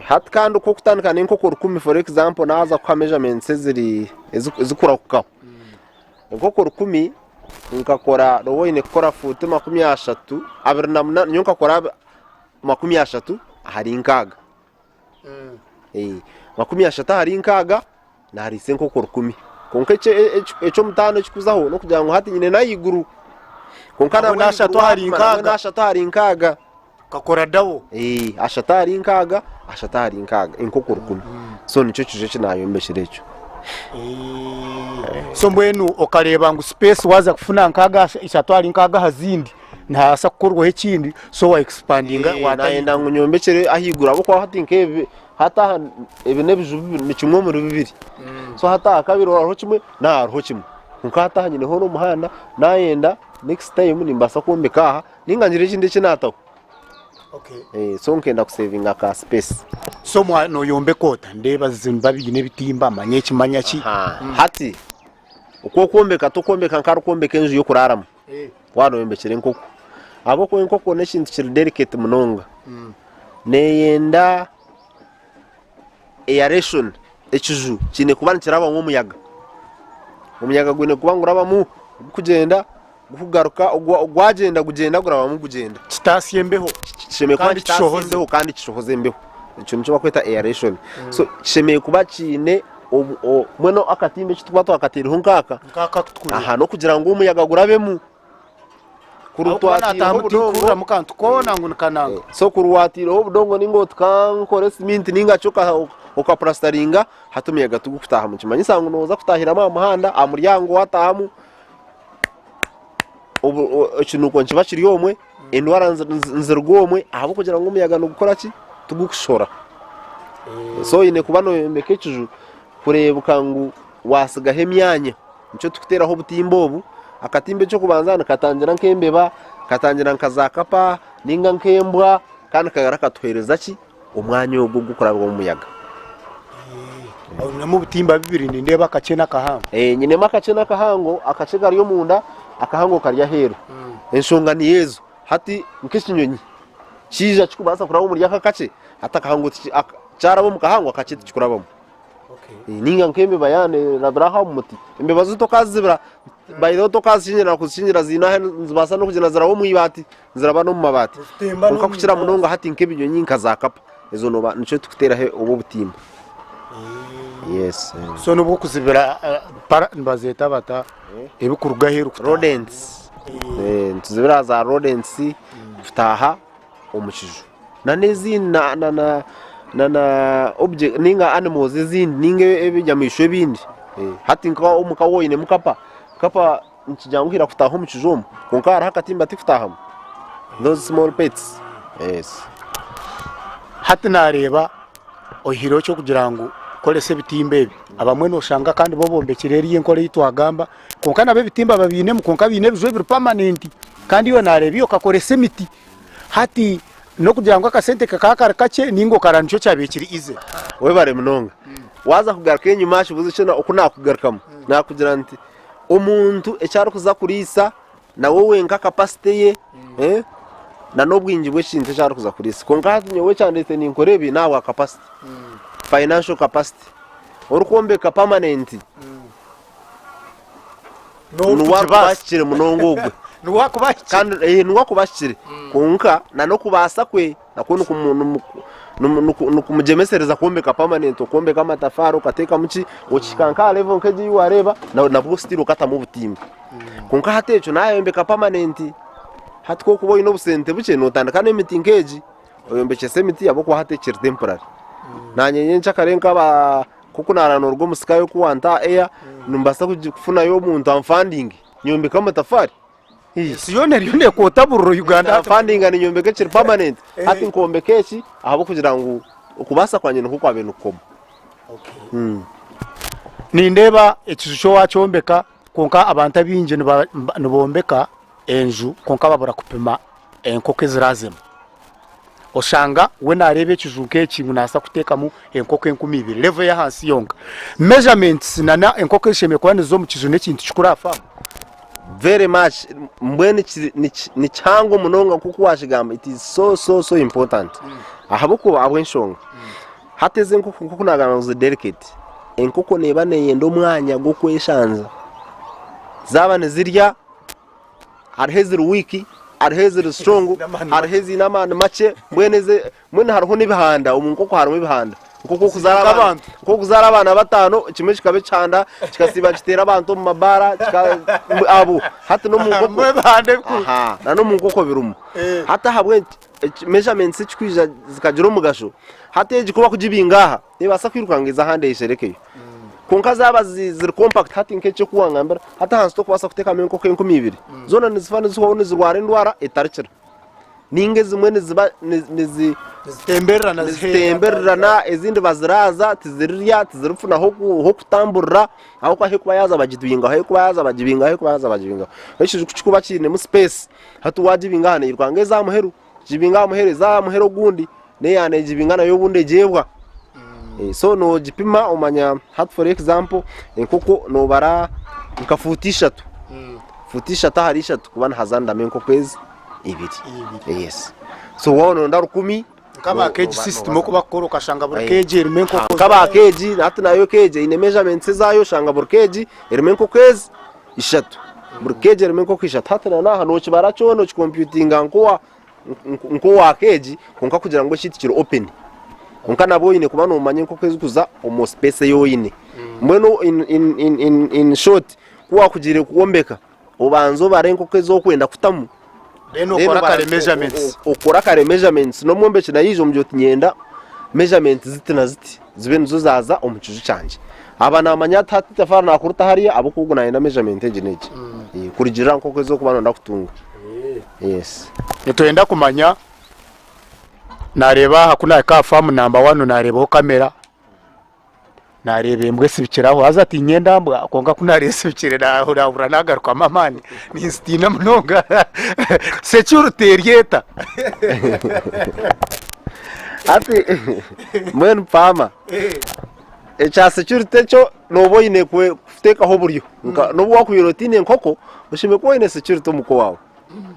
Hati kandi ku okutandika n'enkoko rukumi for example naaza kuha measurements eziri ezikurahukaho. Enkoko rukumi nkakora nooba oine kukora fuuti 30, 28 nyowe nkakora 30 ahari nkaaga. 30 ahari nkaaga naariisa enkoko rukumi. Kwonka eky'omutaano ekirikuzaho n'okugira ngu hati nyine n'ahaiguru. Kwonka Nabwo n'ashatu ahari nkaaga. N'ashatu ahari nkaaga. Okakora dabo. Ashatu ahari nkaaga, ashatu ahari nkaaga, enkoko rukumi. So nikyo kiju eki naayombekire ekyo. So mbwenu okareeba ngu space waaza kufuna nkaaga ishatu ahari nkaaga aha zindi nihabaasa kukorwaho ekindi so wa expandinga Eh, nayenda ngu nyombekyere ahaiguru ahabw'okuba hati nk'ebi hati aha ebi n'ebiju bibiri ni kimwe omuri bibiri so hati aha kabiri hariho kimwe n'aha hariho kimwe kwonka hati aha nyineho n'omuhanda nayenda next time nimbaasa kwombeka aha ninga ngire ekindi eki naataho Eh, so nkenda kusevinga ka space So mwa noyombeka ota ndeeba niba biine ebitimba manya eki manya ki. Hati oku okwombeka tokwombeka nk'arikwombeka enju y'okuraaramu. Waaba noyombekyera enkoko. Ahabw'okuba enkoko n'ekintu kiri delicate munonga. Neeyenda aeration, ekiju kiine kuba nikirabamu omuyaga. Omuyaga gwine kuba nigurabamu gurikugyenda gurikugaruka, gwagyenda gugyenda gurabamu gugyenda. Kitaasya embeho Kishemereire kuba kandi nikitaasya kishohoze. embeho kandi kishohoza embeho. Ekyo nikyo barikweta aeration. So kishemereire kuba kiine mbwenu akatimba eki turikuba twakataireho nk'aka, Nk'aka aku turikureeba. aha n'okugira ngu omuyaga gurabemu. Kuri Ahabw'okuba twataireho naatahamu obudongo tinkuhuriramu kantu koona ngu nikananga. So kuri waataireho obudongo ninga oti kankore siminti ninga ki okapurasitaringa, hati omuyaga tigurikutaahamu. Nikimanyisa ngu nooza kutaahiramu aha muhanda, aha muryango waataahamu, ekinuuko nikiba kiri omwe. Endwara niziruga omwe ahabw'okugira ngu omuyaga nigukora ki? Tigukushora. So oine kuba noyombeka ekiju kureebeka ngu watsigaho emyanya. Nikyo turikuteeraho obutimba obu. Akatimba eky'okubanza nikatangira nk'embeba, katangira nka zaakapa nainga nk'embwa kandi kagaruka katuheereza ki? Omwanya ogwo ogurikurabwamu omuyaga. Oinemu obutimba bubiri nindeeba akakye n'akahango. Nyinemu akakye n'akahango, akakye kari omunda, akahango kari aheeru. Enshonga niyo ezo. Hati nk'ekinyonyi kiija kikubaasa kuraba omuri aka akakye, hati akahango kyaraba omu kahango akakye tikikurabamu. Ninga nk'embeba yaaba nerabira aha omu muti, embeba zo tokazizibira, by the way tokazikingira kuzikingira ziine ahu nizibaasa n'okugyenda ziraba omu ibaati, niziraba n'omu mabaati. Kwonka kukira munonga hati nk'ebinyonyi nka zaakapa, ezo nooba nikyo turikuteeraho obwo obutimba. Yes. So n'obw'okuzibira para nibazeeta bata ebikuruga aheeru kutaaha? Rodents. Nituzibira za rodents kutaaha omu kiju. Na n'ezindi na na na na na obje ninga animals ezindi ninga ebinyamaishwa ebindi. Hati nka omuka waaba oinemu kapa, kapa nikigyanguhira kutaaha omu kiju omu kwonka hariho akatimba tikutaahamu. Those small pets, yes. Hati naareeba oihireho eky'okugira ngu koresa ebitimba ebi, abamwe nooshanga kandi bo bombekire eriya enkora ei twagamba, kwonka nabo ebitimba babiinemu kwonka baine ebiju ebiri permanent kandi iwe naareeba iwe okakoresa emiti. Hati n'okugira ngu akasente kakaba kari kakye nainga okaraba nikyo kyabaire kiri easy. Webare munonga. Waaza kugaruka enyima aha kibuuzo eki oku naakugarukamu, naakugira nti omuntu eki arikuza kuriisa nawe wenka capacity ye eh, na n'obwingi bw'ekintu eki arikuza kuriisa. Kwonka hati nyowe ekyandeetire ninkora ebi n'ahabwa capacity, financial capacity. Orikwombeka permanent niwe arikuba ahikire munonga ogwe. Niwe arikuba ahikire. Kandi eh, niwe arikuba ahikire. Kwonka na n'okubaasa kwe nakwo nikumugyemesereza kwombeka permanent, okwombeka amatafaari okateekamu ki, okihika nk'aha level nk'egi ei waareeba, nabwo still okatamu obutimba. Kwonka hati ekyo naayombeka permanent, hati ku orikuba oine obusente bukye nootandika n'emiti nk'egi, oyombekyesa emiti ahabw'okuba hati ekiri temporary. Naanye nyencakare nk'aba nk'oku naaraba nooruga omu sky oku wanta aha air, nimbaasa kufunayo omuntu anfandinge nyombeke amatafaari. Ensi yoona eriyo nekwota buriro Uganda hati. Fundinga ninyombeka ekiri permanent hati nkombeka eki ahabw'okugira ngu okubaasa kwangye nikwo kwabaire nikukoma. Nindeeba ekiju kyo wakyombeka kwonka abantu abaingi nibombeka enju kwonka babura kupima enkoko ezirazemu. Oshanga we nareeba ekiju nk'eki ngu nabaasa kuteekamu enkoko 2000 level ey'ahansi yonka. Measurements nana enkoko ezishemereire kuba niziza omu kiju n'ekintu kikuru aha faamu. Very much mbwenu ni kihango munonga nk'oku waakigamba it is so so so important ahabw'okuba ahabw'enshonga hati ezi enkoko nk'oku naagamba ngu ziri delicate enkoko neeba neeyenda omwanya gw'okweshanza zaaba nizirya hariho eziri weak hariho eziri strong hariho eziine amaani makye mbwenu ezi mbwenu hariho n'ebihanda omu nkoko harimu ebihanda nk'oku okuzaara abaana Nk'abantu. nk'oku okuzaara abaana bataano kimwe kikaba ekihanda kikasiiba nikiteera abantu omu mabaara kika mbu- abo hati n'omu nkoko Harimu ebihanda ebikuru. Aha, na n'omu nkoko birimu Eh. hati ahabw'enki eki- measurements ekikwija zikagira omugasho hati egi ku bakugibinga aha Neebaasa kwiruka ngu eze ahandi eyesherekeyo. Kwonka zaaba ziri compact hati nk'eki oku wangambira, hati ahansi tokubaasa kuteekamu enkoko 2000. Zoona nizifa nizihwaho nizirwara endwara etarikira. Ninga ezimwe niziba nizi Nizitembererana nizitembererana ezindi baziraaza tizirirya tizirikufuna h'okutamburira ahabw'okuba ahu erikuba yaaza bagibingaho ahu erikuba yaaza bagibingaho ahu erikuba yaaza bagibingaho. Ekiju ku kirikuba kiinemu space hati waagibinga aha neeyiruka ngu eze aha muheru. Gibinga aha muheru eza aha muheru ogundi neya negibinga nayo obundi egyebwa. So nogipima omanya hati for example enkoko nobara nka fuuti ishatu, fuuti ishatu ahari ishatu kuba nihaza ndamu enkoko ezi ibiri. Yes. So waaba noronda rukumi Nk'aba cage system oku bakukora okashanga buri cage erimu enkoko. Nk'aba cage hati nayo cage eine measurements ezaayo oshanga buri cage erimu enkoko ezi ishatu. Buri keegi erimu enkoko ishatu. Hati na n'aha nookibara kyona okikomputinga nk'owa nk'owa keegi kwonka kugira ngu ekintu kiri open. Kwonka nabwo oine kuba noomanya enkoko ezikuza omu space ei oine. Mbwenu in, in, in, in, in short, ku waakugiire kwombeka, obanze obare enkoko ezi orikwenda kutamu. Then okore akare measurements. Okore akare measurements n'omwombeki nawe yaija omugire oti niinyenda measurements ziti na ziti zibe nizo zaaza omu kiju kyangye. Aba naamanya ati hati itafaari naakuruta hariya ahabw'okuba ogu naayenda measurement egi n'egi. Kurugiirira nk'oku ezi orikuba nooyenda kutunga. Yes. Nitwenda kumanya nareeba aha ku nahika aha faamu namba wani nareebaho kamera nareeba embwa esibikire aho haza tinyenda mbwa kwonka ku nareeba esibikire nahurira nagarukamu amaani ninzitiina munonga security eri eta? Hati mbwenu faama ekya security ekyo nooba oine kuteekaho oburyo n'obu waakubaire otaine nkoko oshemereire kuba oine security omuka owaawe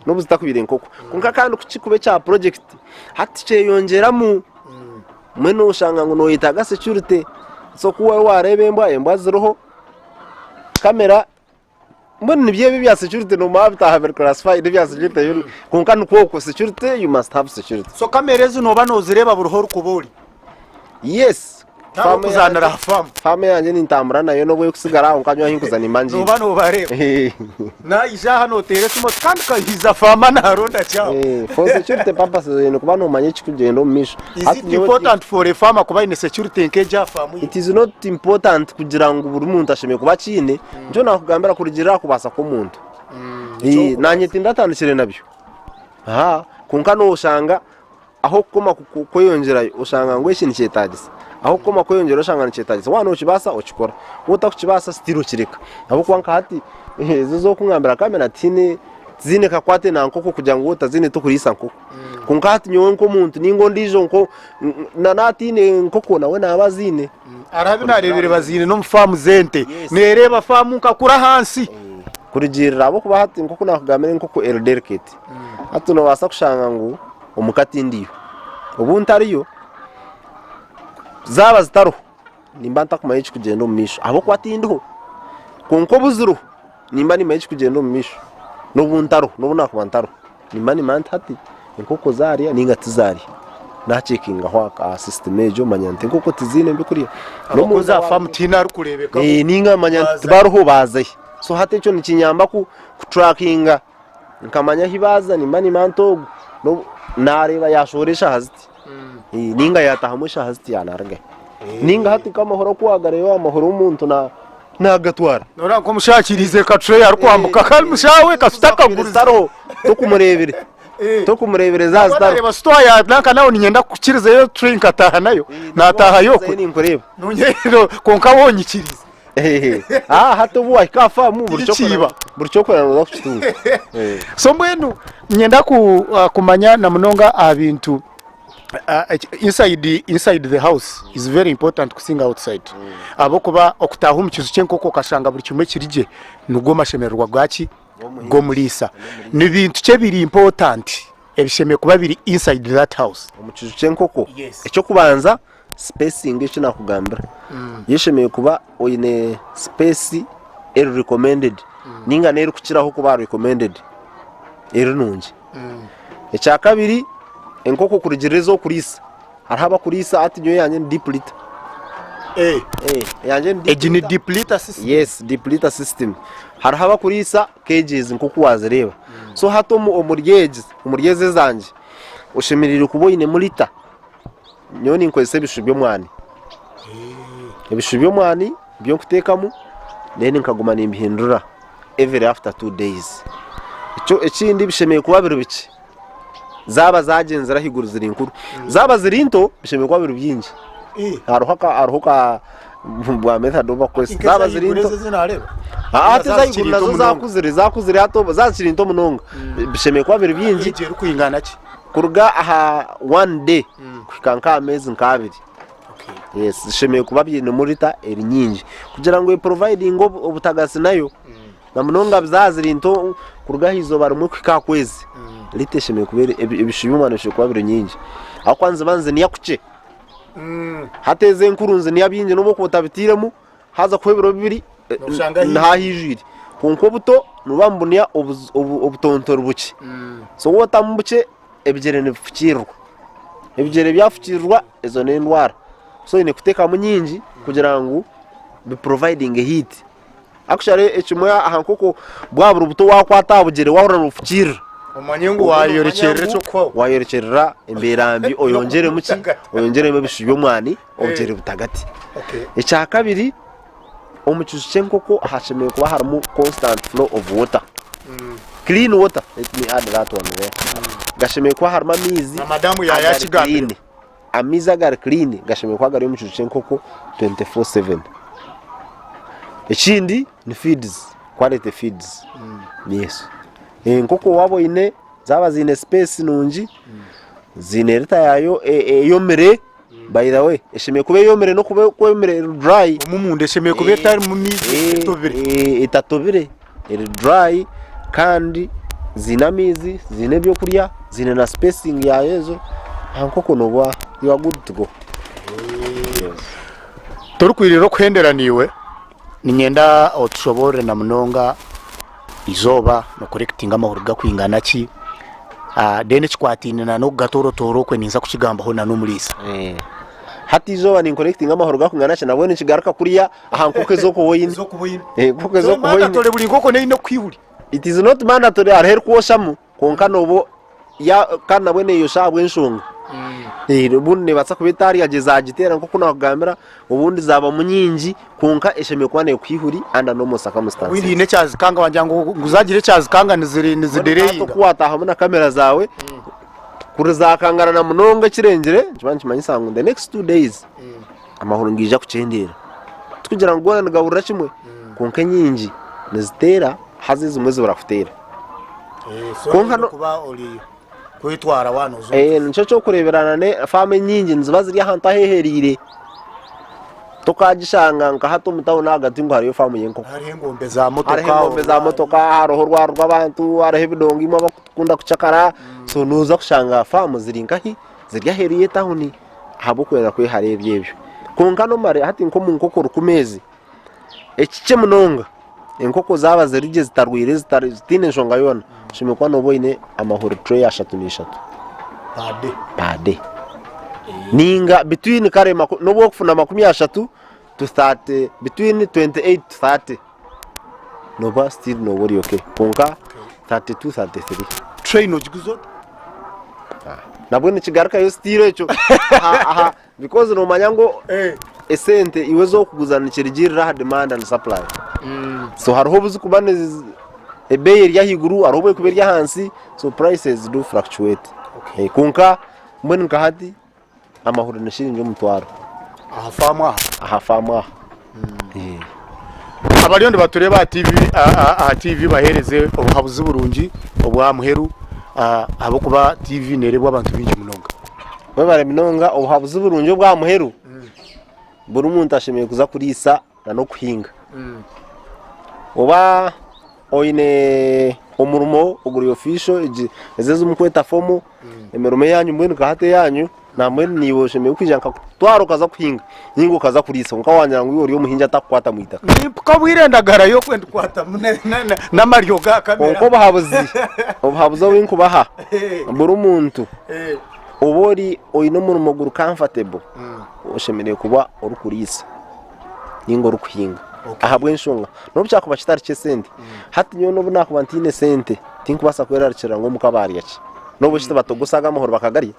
n'obu zitakubaire nkoko kwonka kandi ku kirikuba ekya purojekiti hati kyeyongyeramu mbwenu oshanga ngu nooyetaaga security so ku waareeba embwa, embwa ziriho, kamera Mbwenu nibyo ebi ebya security nomanya bitaaha biri classified ebya security ebyo kwonka nikwo okwo security you must have security. So kamera ezi nooba noozireeba buri ahu orikuba ori? Yes. Tihariho kuzaanira aha faamu? Faamu eyangye nintambura nayo n'obu erikusigara aho nkanywa ahi nkuza nimba ngiine. Nooba noobareeba? Naija aha nooteera esimu oti kandi kahiiza faama naaronda ki aho? For security purposes oine kuba noomanya ekirikugyenda omu maisho. Is it important for a farmer kuba aine security nk'egi aha faamu ye? It is not important kugira ngu buri muntu ashemereire kuba akiine, nikyo naakugambira kurugiirira aha kubaasa kw'omuntu. Eh, Naanye tindatandikire nabyo. Aha, kwonka nooshanga ah'okukoma ku- kweyongyerayo oshanga ngu eki nikyetaagisa. Ah'okukoma kweyongyerayo oshanga nikyetaagisa. Waaba nookibaasa okikora, waaba otakukibaasa still okireka. Ahabw'okuba nka hati ezo ez'okungambira kamera tihaine tiziine kakwate na nkoko kugira ngu waaba otaziine tokuriisa nkoko. Kwonka hati nyowe nk'omuntu ninga ondiijo nko na naataine nkoko nawe naaba aziine. Hariho abu naareebire baziine n'omu faamu z'ente. Neereeba faamu nka kuri ahansi. Kurugiirira ahabw'okuba hati nk'oku naakugambira enkoko eri delicate. Hati noobaasa kushanga ngu omuka tindiyo. Obu ntariyo, zaaba zitariho nimba ntakumanya ekirikugyenda omu maisho ahabw'okuba tindiho. Kwonka obu ziriho nimba nimanya ekirikugyenda omu maisho n'obu ntariho n'obu naakuba ntariho. Nimba nimanya nti hati enkoko zaarya nainga tizaarya. Naacekingaho aha sisitimu egyo manya nti enkoko tiziine byokurya. Ahabw'okuba za faamu tihaine arikureebekaho. Nainga manya nti tibariho baazahi. So hati ekyo nikinyamba kuturakinga nkamanya ahi baaza nimba nimanya nti ogu naareeba yaashohora eshaaha ziti nainga yaataahamu eshaaha ziti yaanarugayo. Nainga hati nk'amahuri oku waagareeba amahuri omuntu naagatwara. Noreeba nk'omushaho akiriize ka tray arikwambuka kandi omushaho we kasita akagurize. Zitariho tokumureebire tokumureebire zaaza zitariho. Nareeba sitowa ya nanka nawe niinyenda kukirizayo tray nkataaha nayo naataahayo okwe. Ninkureeba. Kwonka we onyikirize. Hati obu wahika aha faamu buri ky'okurya nooza kukitunga. So mbwenu niinyenda kumanya na munonga aha bintu inside inside the house is very important kusinga outside ahabw'okuba okutaaha omu kiju ky'enkoko okashanga buri kimwe kiri gye nigwo mashemererwa gaki g'omuriisa. Ni bintu ki ebiri important ebishemereire kuba biri inside that house? Omu kiju ky'enkoko eky'okubanza spacing eki nakugambira yeshemereire kuba oine space eri recommended ninga n'erikukiraho kuba recommended eri nungi. Ekyakabiri enkoko kurugiirira ezi orikuriisa hariho abakuriisa hati nyowe eyangye ni deep litter. Eyangye ni deep Egi ni litter. deep litter system. Yes, deep litter system. Hariho abakuriisa cages nk'oku waazireeba. So hati omu omuri egi omuri ezi ezangye oshemereire kuba oinemu litter. Nyowe ninkozesa ebishushu by'omwani. Ebishushu by'omwani nibyo nkuteekamu then nkaguma nimbihindura every after 2 days. Ekyo ekindi bishemereire kuba biri bikye. Zaaba zagyenzire ahaiguru ziri nkuru. Zaaba ziri nto bishemereire kuba biri bingi. Hariho aka hariho ka bwa method obu bakukozesa. Zaaba ziri nto hati ez'ahaiguru nazo zakuzire zakuzire hati obu zaaba zikiri nto munonga bishemereire kuba biri bingi. Egi erikwingana ki? Kuruga aha one day kuhika nk'aha meezi nk'abiri. Yes, zishemereire kuba biinemu litter eri nyingi kugira ngu eprovidinge obutagasi nayo na munonga zaaba ziri nto kuruga aha izooba rimwe kuhika aha kwezi litter eshemereire kuba eri ebishu by'omwana bishemereire kuba biri nyingi ahabw'okuba niziba nizinuya kukye. Hati ezi enkuru nizinuya bingi n'obu okuba otabiteiremu Haza kuhwa ebiro bibiri Noshanga haijwire. nihaijwire kwonka obuto nibuba nibunuya obutontori bukye so watamu bukye ebigyere nibifukirirwa ebigyere byafukirirwa ezo n'endwara so oine kuteekamu nyingi kugira ngu biprovidinge heat actually ekimwe aha nkoko bwaba buri buto wakwata aha bugyere wahurira nibufukirira Omanye ngu wayorekyerera eky'okuhwaho. Wayorekyerera embeera mbi oyongyeremu ki? Oyongyeremu ebishu by'omwani obugyere butagati. Ekyakabiri omu kiju ky'enkoko hashemereire kuba harimu constant flow of water. Clean water, let me add that one there. Gashemereire kuba harimu amaizi Na madamu yaaya agari akigambire. clean. Amaizi agari clean gashemereire kuba gari omu kiju ky'enkoko 24/7. Ekindi ni feeds, quality feeds. Yes. Enkoko waaba oine zaaba ziine space nungi, ziine litter yaayo eyomire, by the way eshemereire kuba eyomire n'okuba ku eyomire eri dry. Omu omunda eshemereire kuba etarimu maizi etobire. Etatobire eri dry kandi ziine amaizi, ziine ebyokurya, ziine na spacing yaayo ezo, aha nkoko nooba you are good to go. Torikwirira okuhendera naiwe, niinyenda otushoboorore na munonga eizooba nookorekitinga amahuri gakwingana ki, then ekikwataine n'okugatorotoora okwe ninza kukigambaho n'omuriisa. Hati eizooba ninkorekitinga amahuri gakwingana ki nabwo nikigaruka kuriya aha nkoko ez'okuba oine. Ez'okuba oine. Enkoko ez'okuba oine. Mandatory buri nkoko neine okukwihuri. It is not mandatory hariho erikwoshamu kwonka nooba ya kandi nabwo neeyosha ahabw'enshonga. Obundi neebaasa kuba etarya gye zaagiteera nk'oku naakugambira, obundi zaabamu nyingi kwonka eshemereire kuba neekuha eihuri under normal circumstances. Obundi haine ekyazikanga wagira ngu zaagira ekyazikanga nizidereyinga. Ku waataahamu na kamera zaawe, kuri zaakangarana munonga ekirengire nikiba nikimanyisa ngu the next 2 days amahuri nigaija kukyendeera. Tikugira ngu goona nigahurira kimwe kwonka enyingi niziteera haza ezimwe zibura kuteera. Kwonka kuba ori kwetwara waaba nooza omu Nikyo ky'okureeberana ne faamu enyingi niziba ziri ahantu ahehereire. Tokagishanga nka hati omu tawuni ahagati ngu hariyo faamu y'enkoko. Hariho engombe za motoka. Hariho engombe za motoka, hariho orwari rw'abantu, hariho ebidongo imwe abakukunda kucakara. So nooza kushanga faamu ziri nkahi? Ziri aheeru y'etawuni ahabw'okwenda kwehara ebyo ebyo. Kwonka nomare hati nk'omu nkoko rukumi ezi, ekikye munonga enkoko zaaba ziri gye zitarwaire zitaine nshonga yoona, oshemereire kuba nooba oine amahuri tureyi ashatu n'ishatu per day. Ninga between kare nobu orikufuna 30 to 30, between 28 to 30 nooba still nooba ori okay kwonka 32, 33. Tureyi noogiguza ota? Nabwo nikigarukayo still ekyo aha Because nomanya ngu esente iwe ezokuguza nikirugiirira aha demand and supply. So hariho obu zikuba ebeeyi eri ahaiguru hariho obu erikuba eri ahansi so prices do fluctuate. Kwonka mbwenu nka hati amahuri ni shiringi omutwaro. Aha faamu aha? Aha faamu aha. Abariyo nibatureeba aha TV, aha TV baheereze obuhabuzi burungi obw'aha muheru ahabw'okuba TV neereebwa abantu baingi munonga. Webare munonga obuhabuzi burungi obw'aha muheru, buri muntu ashemereire kuza kuriisa n'okuhinga. Oba oine omurimo oguri official egi ezi ezimukweta formal, emirimo eyanyu mbwenu nka hati eyanyu nambwenu naiwe oshemereire kwija nkakutwara okaza kuhinga ninga okaza kuriisa kwonka wangira ngu iwe ori omuhingi atakukwata mu itaka. Nimpuka obwire endagara y'oku ndikwatamu n'amaryo ga kamera. Kwonka obuhabuzi obuhabuzi obu nkubaha buri muntu oba ori oine omurimo guri comfortable oshemereire kuba orikuriisa. ninga orikuhinga ahabw'enshonga n'obu kyakuba kitari ky'esente hati nyowe n'obu naakuba ntaine sente tinkubaasa kwerarikirira ngu omuka baarya ki n'obu eki tibatogosa aga amahuri bakagarya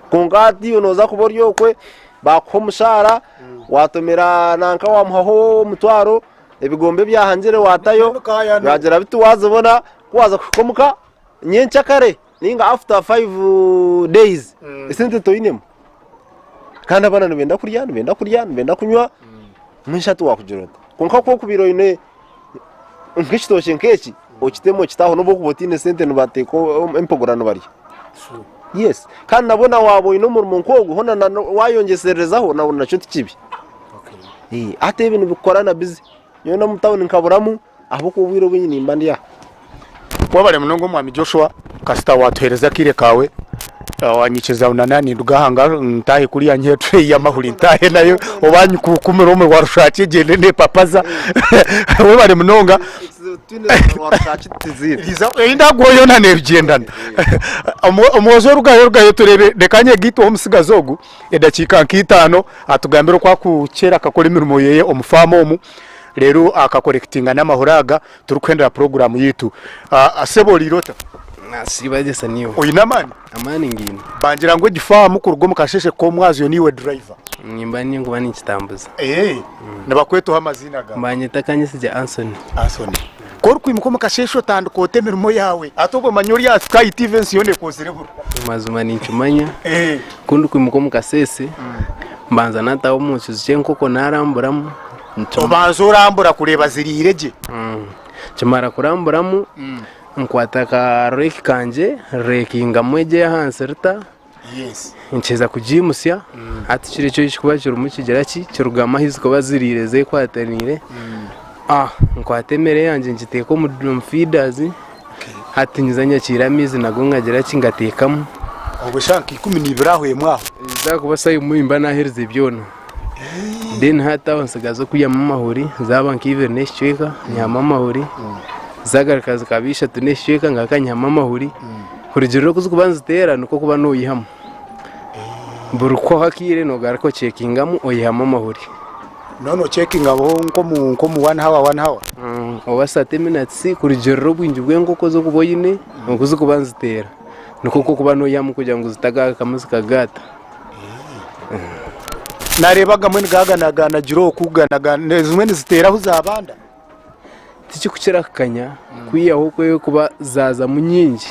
kwonka hati iwe nooza kuba ori okwe baakuha omushaara waatomera nanka waamuhaho omutwaro ebigombe ebyahangire waatayo baagira biti waazibona ku waaza kuhika omuka nyenkyakare ninga after 5 days esente toinemu Kandi abaana nibenda kurya, nibenda kurya, nibenda kunywa, mbwenu shi hati waakugira ota? Kwonka ku orikubaire oine nk'ekitookye nk'eki, okiteme okite aho n'obu orikuba otaine sente nibateeka empogora nibarya. Yes. Kandi nabwo na waaba oine omurimo nk'ogwo hoona na waayongyesererezaho na nakyo ti kibi. Hati ebi nibikukora na bize. Nyowe n'omu tawuni nkaburamu ahabw'okuba obwire obwingi nimba ndi aha. Webare munonga omwami Joshua kasita watuhereza akaire kaawe wanyikiriza ngu nana ninduga aha ntaahe kuriya nyihe etureyi y'amahuri ntaahe nayo oba nyikukumire omu rwarushwaki egyende nepapaza webare munonga ei ndaguha yoona nebigyendana omwojo rugayo rugayo tureebe reka nyegaiteho omutsigazi ogu edakiika nk'eitaano atugambire oku arikukyera akakora emirimo yeye omu faamu omu reero akakorekitinga n'amahuri aga Turikuhendera puroguraamu yaitu. Sebo oriire ota? Nasiiba gye niiwe. Oine amaani? Amaani ngiine. Bangira ngu egi faamu kuruga omu kasheeshe k'omwazyo niiwe driver. Nimba ninkuba ninkitambuza. Nibakweta oha amaziina gaawe? Banyeta Kanyesigye Anthony. Anthony. Ku orikwimuka omu kasheeshe otandika ota emirimo yaawe? Hati obwo manya ori aha Sky TV ensi yoona ekwozire buru. Mazima ninkimanya. Ku ndikwimuka omu kasheeshe, mbanza naataaha omu kiju ky'enkoko naaramburamu. Obanza orambura kureeba ziriire gye? Nkimara kuramburamu, nkwata ka reeki kangye, reekingamu egyo ey'ahansi rita. Nkiheza kugiimutsya, hati kiri ekyo ekirikuba kirimu kigira ki, kirugamu ahu zirikuba ziriire zekwataniire, nkwata emere yangye ngiteeka omu feeders, hati nyiza nyakiire amaizi nago ngagira ki, ngateekamu. Obwo eshaaha nka 12 aho emwe aho? Zaakuba shaaha emwe nimba naaherize byona. Then hati aho ntsigaza okwihamu amahuri, zaaba nka ibiri n'ekicweka nyihamu amahuri, zaagaruka zikaba ishatu n'ekicweka ngaruka nyihamu amahuri. Kurugiirira oku zirikuba niziteera nikwo orikuba noyihamu. Buri kuhwaho akaire nogaruka ocekingamu oyihamu amahuri. Noona ocekingaho nk'omu one hour, one hour? Oba thirty minutes kurugiirira obwingi bw'enkoko ezi orikuba oine oku zirikuba niziteera. Nikwo orikuba noyihamu kugira ngu zitagarukamu zikagaata. Nareeba agamwe nigaganaganagira oku, ezimwe niziteera ahu zabanda. Tikikukira kukanya kwihaho oku erikuba zaazamu nyingi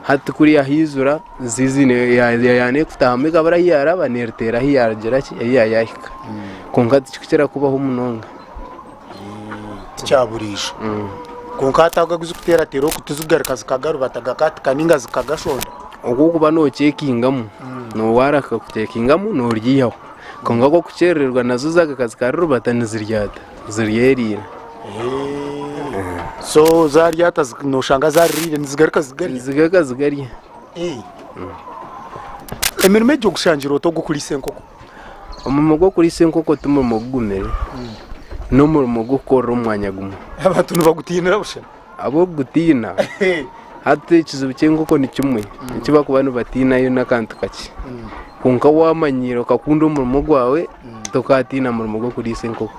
hati kuriya haizura yaaba erikutaahamu ekabura ahu yaaraba neeriteera ahu yaagira ki ahu yaahika kwonka tikikukira kubaho munonga. Tikya buriijo kwonka hati ago agu zirikuteerateera oku tizikugaruka zikagarubata gakaatika nainga zikagashonda? Oku orikuba nookyekingamu noowaaraka kukyekingamu nooryihaho kwonka ku orikukyerererwa nazo zaagaruka zikarirubata niziryata. Ziryeriire. So zaryata noshanga zaririire nizigaruka zigarya? Nizigaruka zigarya. Emirimo egi ogushangire ota ogw'okuriisa enkoko? Omurimo gw'okuriisa enkoko ti murimo gugumire, n'omurimo gw'okukorera omu mwanya gumwe. Abantu nibagutiinira busha? Ahabw'okugutiina, hati ekizibu ky'enkoko ni kimwe, eki barikuba nibatiinayo n'akantu kakye. Kwonka waamanyiira okakunda omurimo gwawe, tokaatiina murimo gw'okuriisa enkoko.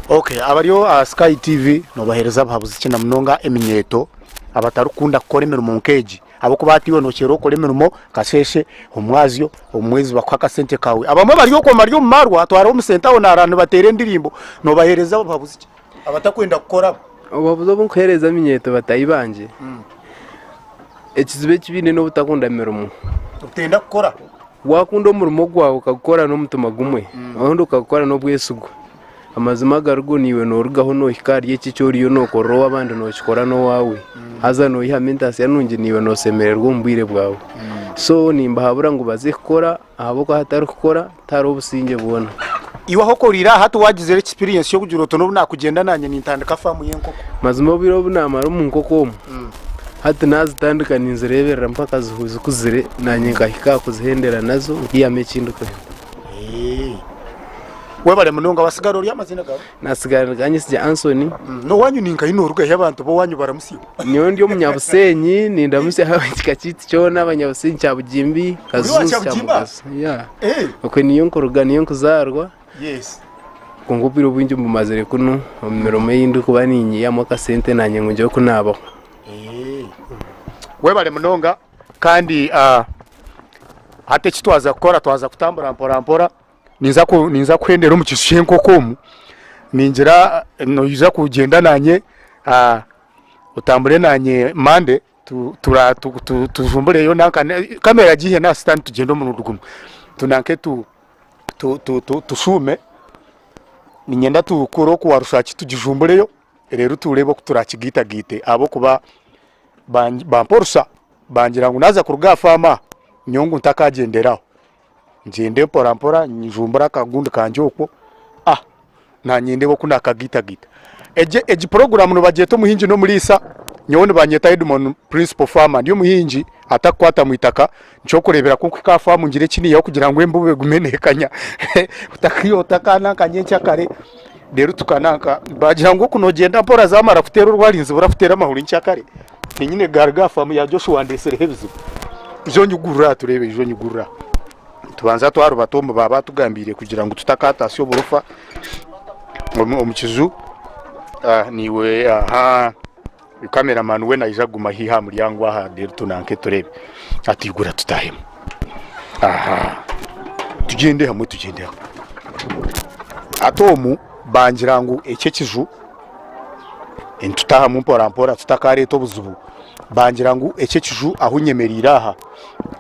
Okay, abari aha Sky TV noobaheereza buhabuzi ki na munonga eminyeeto abatarikukunda kukora emirimo nk'egi? Ahabw'okuba hati iwe nokyera okora emirimo kasheeshe, omwazyo, omu mwezi bakuha akasente kaawe. Abamwe bari okwo bari omu marwa, twara omu sente aho naarara nibateera endirimbo, noobaheereza buhabuzi ki? Abatakwenda kukora abo. Obuhabuzi obu nkuheereza eminyeeto bataahi bangye, ekizibu eki baine n'obutakunda mirimo. Obutenda kukora. Waakunda omurimo gwawe okagukora n'omutima gumwe, obundi okagukora n'obwesigwa, amazima agarigo naiwe noorugaho noohika ahari eki eki oriyo nookorera ow'abandi nookikora n'owaawe. Haza noihamu entaasya nungi naiwe nooshemererwa omu bwire bwawe. So nimbahabura ngu baze kukora ahabw'okuba ahatari kukora tihariho obusingye bwona. Iwe ahu okoriire aha hati waagizire experience y'okugira oti n'obu naakugyenda naanye nintandika faamu y'enkoko? Mazima obwire obu naamara omu nkoko omu, hati naazitandika ninzireeberera mpaka zikuzire naanye nkahika aha kuzihendera nazo nkiihamu eki ndikwenda. Webare munonga wasigara ori amaziina gaawe? Nasigara ndi Kanyesigye Anthony. N'owaanyu ni nkahi nooruga hi abantu b'owaanyu baramutsya? Nyowe ndi omunyabusenyi nindamutsya ekika kyaitu kyona abanyabusenyi Kyabugimbi, Kazuuzi, Kyamugaso. Yeah. Okwe niyo nkuruga niyo nkuzaarwa. Yes. Kwonka obwire obwingi mbumazire kunu omu mirimo ei ndikuba ninyihamu akasente naanye ngu ngire oku naabaho. Webare munonga kandi hati eki twaza kukora twaza kutambura mpora mpora. Ninza ku ninza kuhendera omu kiju ky'enkoko omu, ningira noija kugyenda naanye otambure naanye Monday tu tura tu tu tujumbureyo nanka kamera giihe n'aha sitaani tugyende omurundi gumwe tunanke tu tu tu tu tushuume, niinyenda tukore oku warushaki tugijumbureyo reero tureebe oku turakigaitagaite ahabw'okuba bampa orusa bangira ngu naaza kuruga aha faamu aha nyowe ngu ntakagyendera aho. Ngyende mpora mpora njumbure akagundi kangye okwo ah nanye ndeebe oku nakagaitagaita. Egi egi puroguramu nibagyeta omuhingi n'omuriisa, nyowe nibanyeta Edmon principal farmer ndi omuhingi atakukwata mu itaka, nikyokureebera ku nkuhika aha faamu ngire eki niihaho kugira ngu embuba egume neekanya otakananka nyenkyakare reero tukananka bagira ngu oku noogyenda mpora zamara kuteera orwari nizibura kuteera amahuri nyenkyakare, niinyine egaari ga faamu ya Joshua ndetsireho ebizibu. Ija onyigurire aha tureebe, ija onyigurire aha. Nitubanza twarubata omu baaba batugambiire kugira ngu tutakataasya oburofa omu kiju. Naiwe aha kameramani we naija kuguma haihi aha muryango aha reero tunanke tureebe. Hati igura tutaahemu. Aha tugyende hamwe tugyende hamwe. Hati omu bangira ngu eki ekiju. Nitutaahamu mpora mpora tutakareeta obuzibu. Bangira ngu eki ekiju ahu nyemereire aha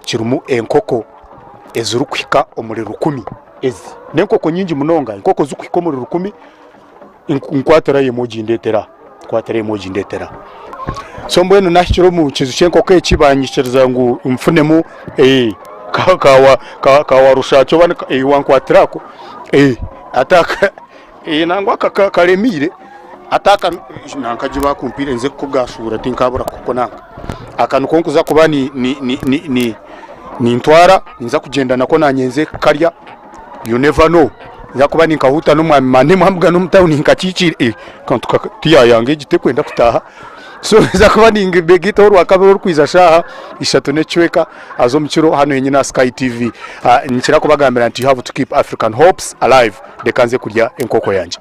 kirimu enkoko ezirikuhika omuri rukumi. Ezi n'enkoko nyingi munonga, enkoko zirikuhika omuri rukumi. Nkwatirayo emwe ogindeetera aha, nkwatirayo emwe ogindeetera aha. So mbwenu nahikire omu kiju ky'enkoko eki banyikiriza ngu nfunemu ka warushaaki oba wankwatira ako hati aka nangwa aka karemiire hati aka nanka gye bakumpaire nze kukugashuura tinkabura kukunanka. Aka niko nkuza kuba nintwara ninza kugyenda nako nanye nze kukarya. You never know nza kuba ninkahuuta n'omwami mande mwambugana omu tawuni nkakikiire eh akantu kaka tiyayanga egi tekwenda kutaaha so nza kuba nimbegaitaho orwakabiri orukwiza shaaha ishatu n'ekicweka haza omu kiro hanu henyini aha Sky TV. Ah, nkira kubagambira nti you have to keep African hopes alive reka nze kurya enkoko yangye.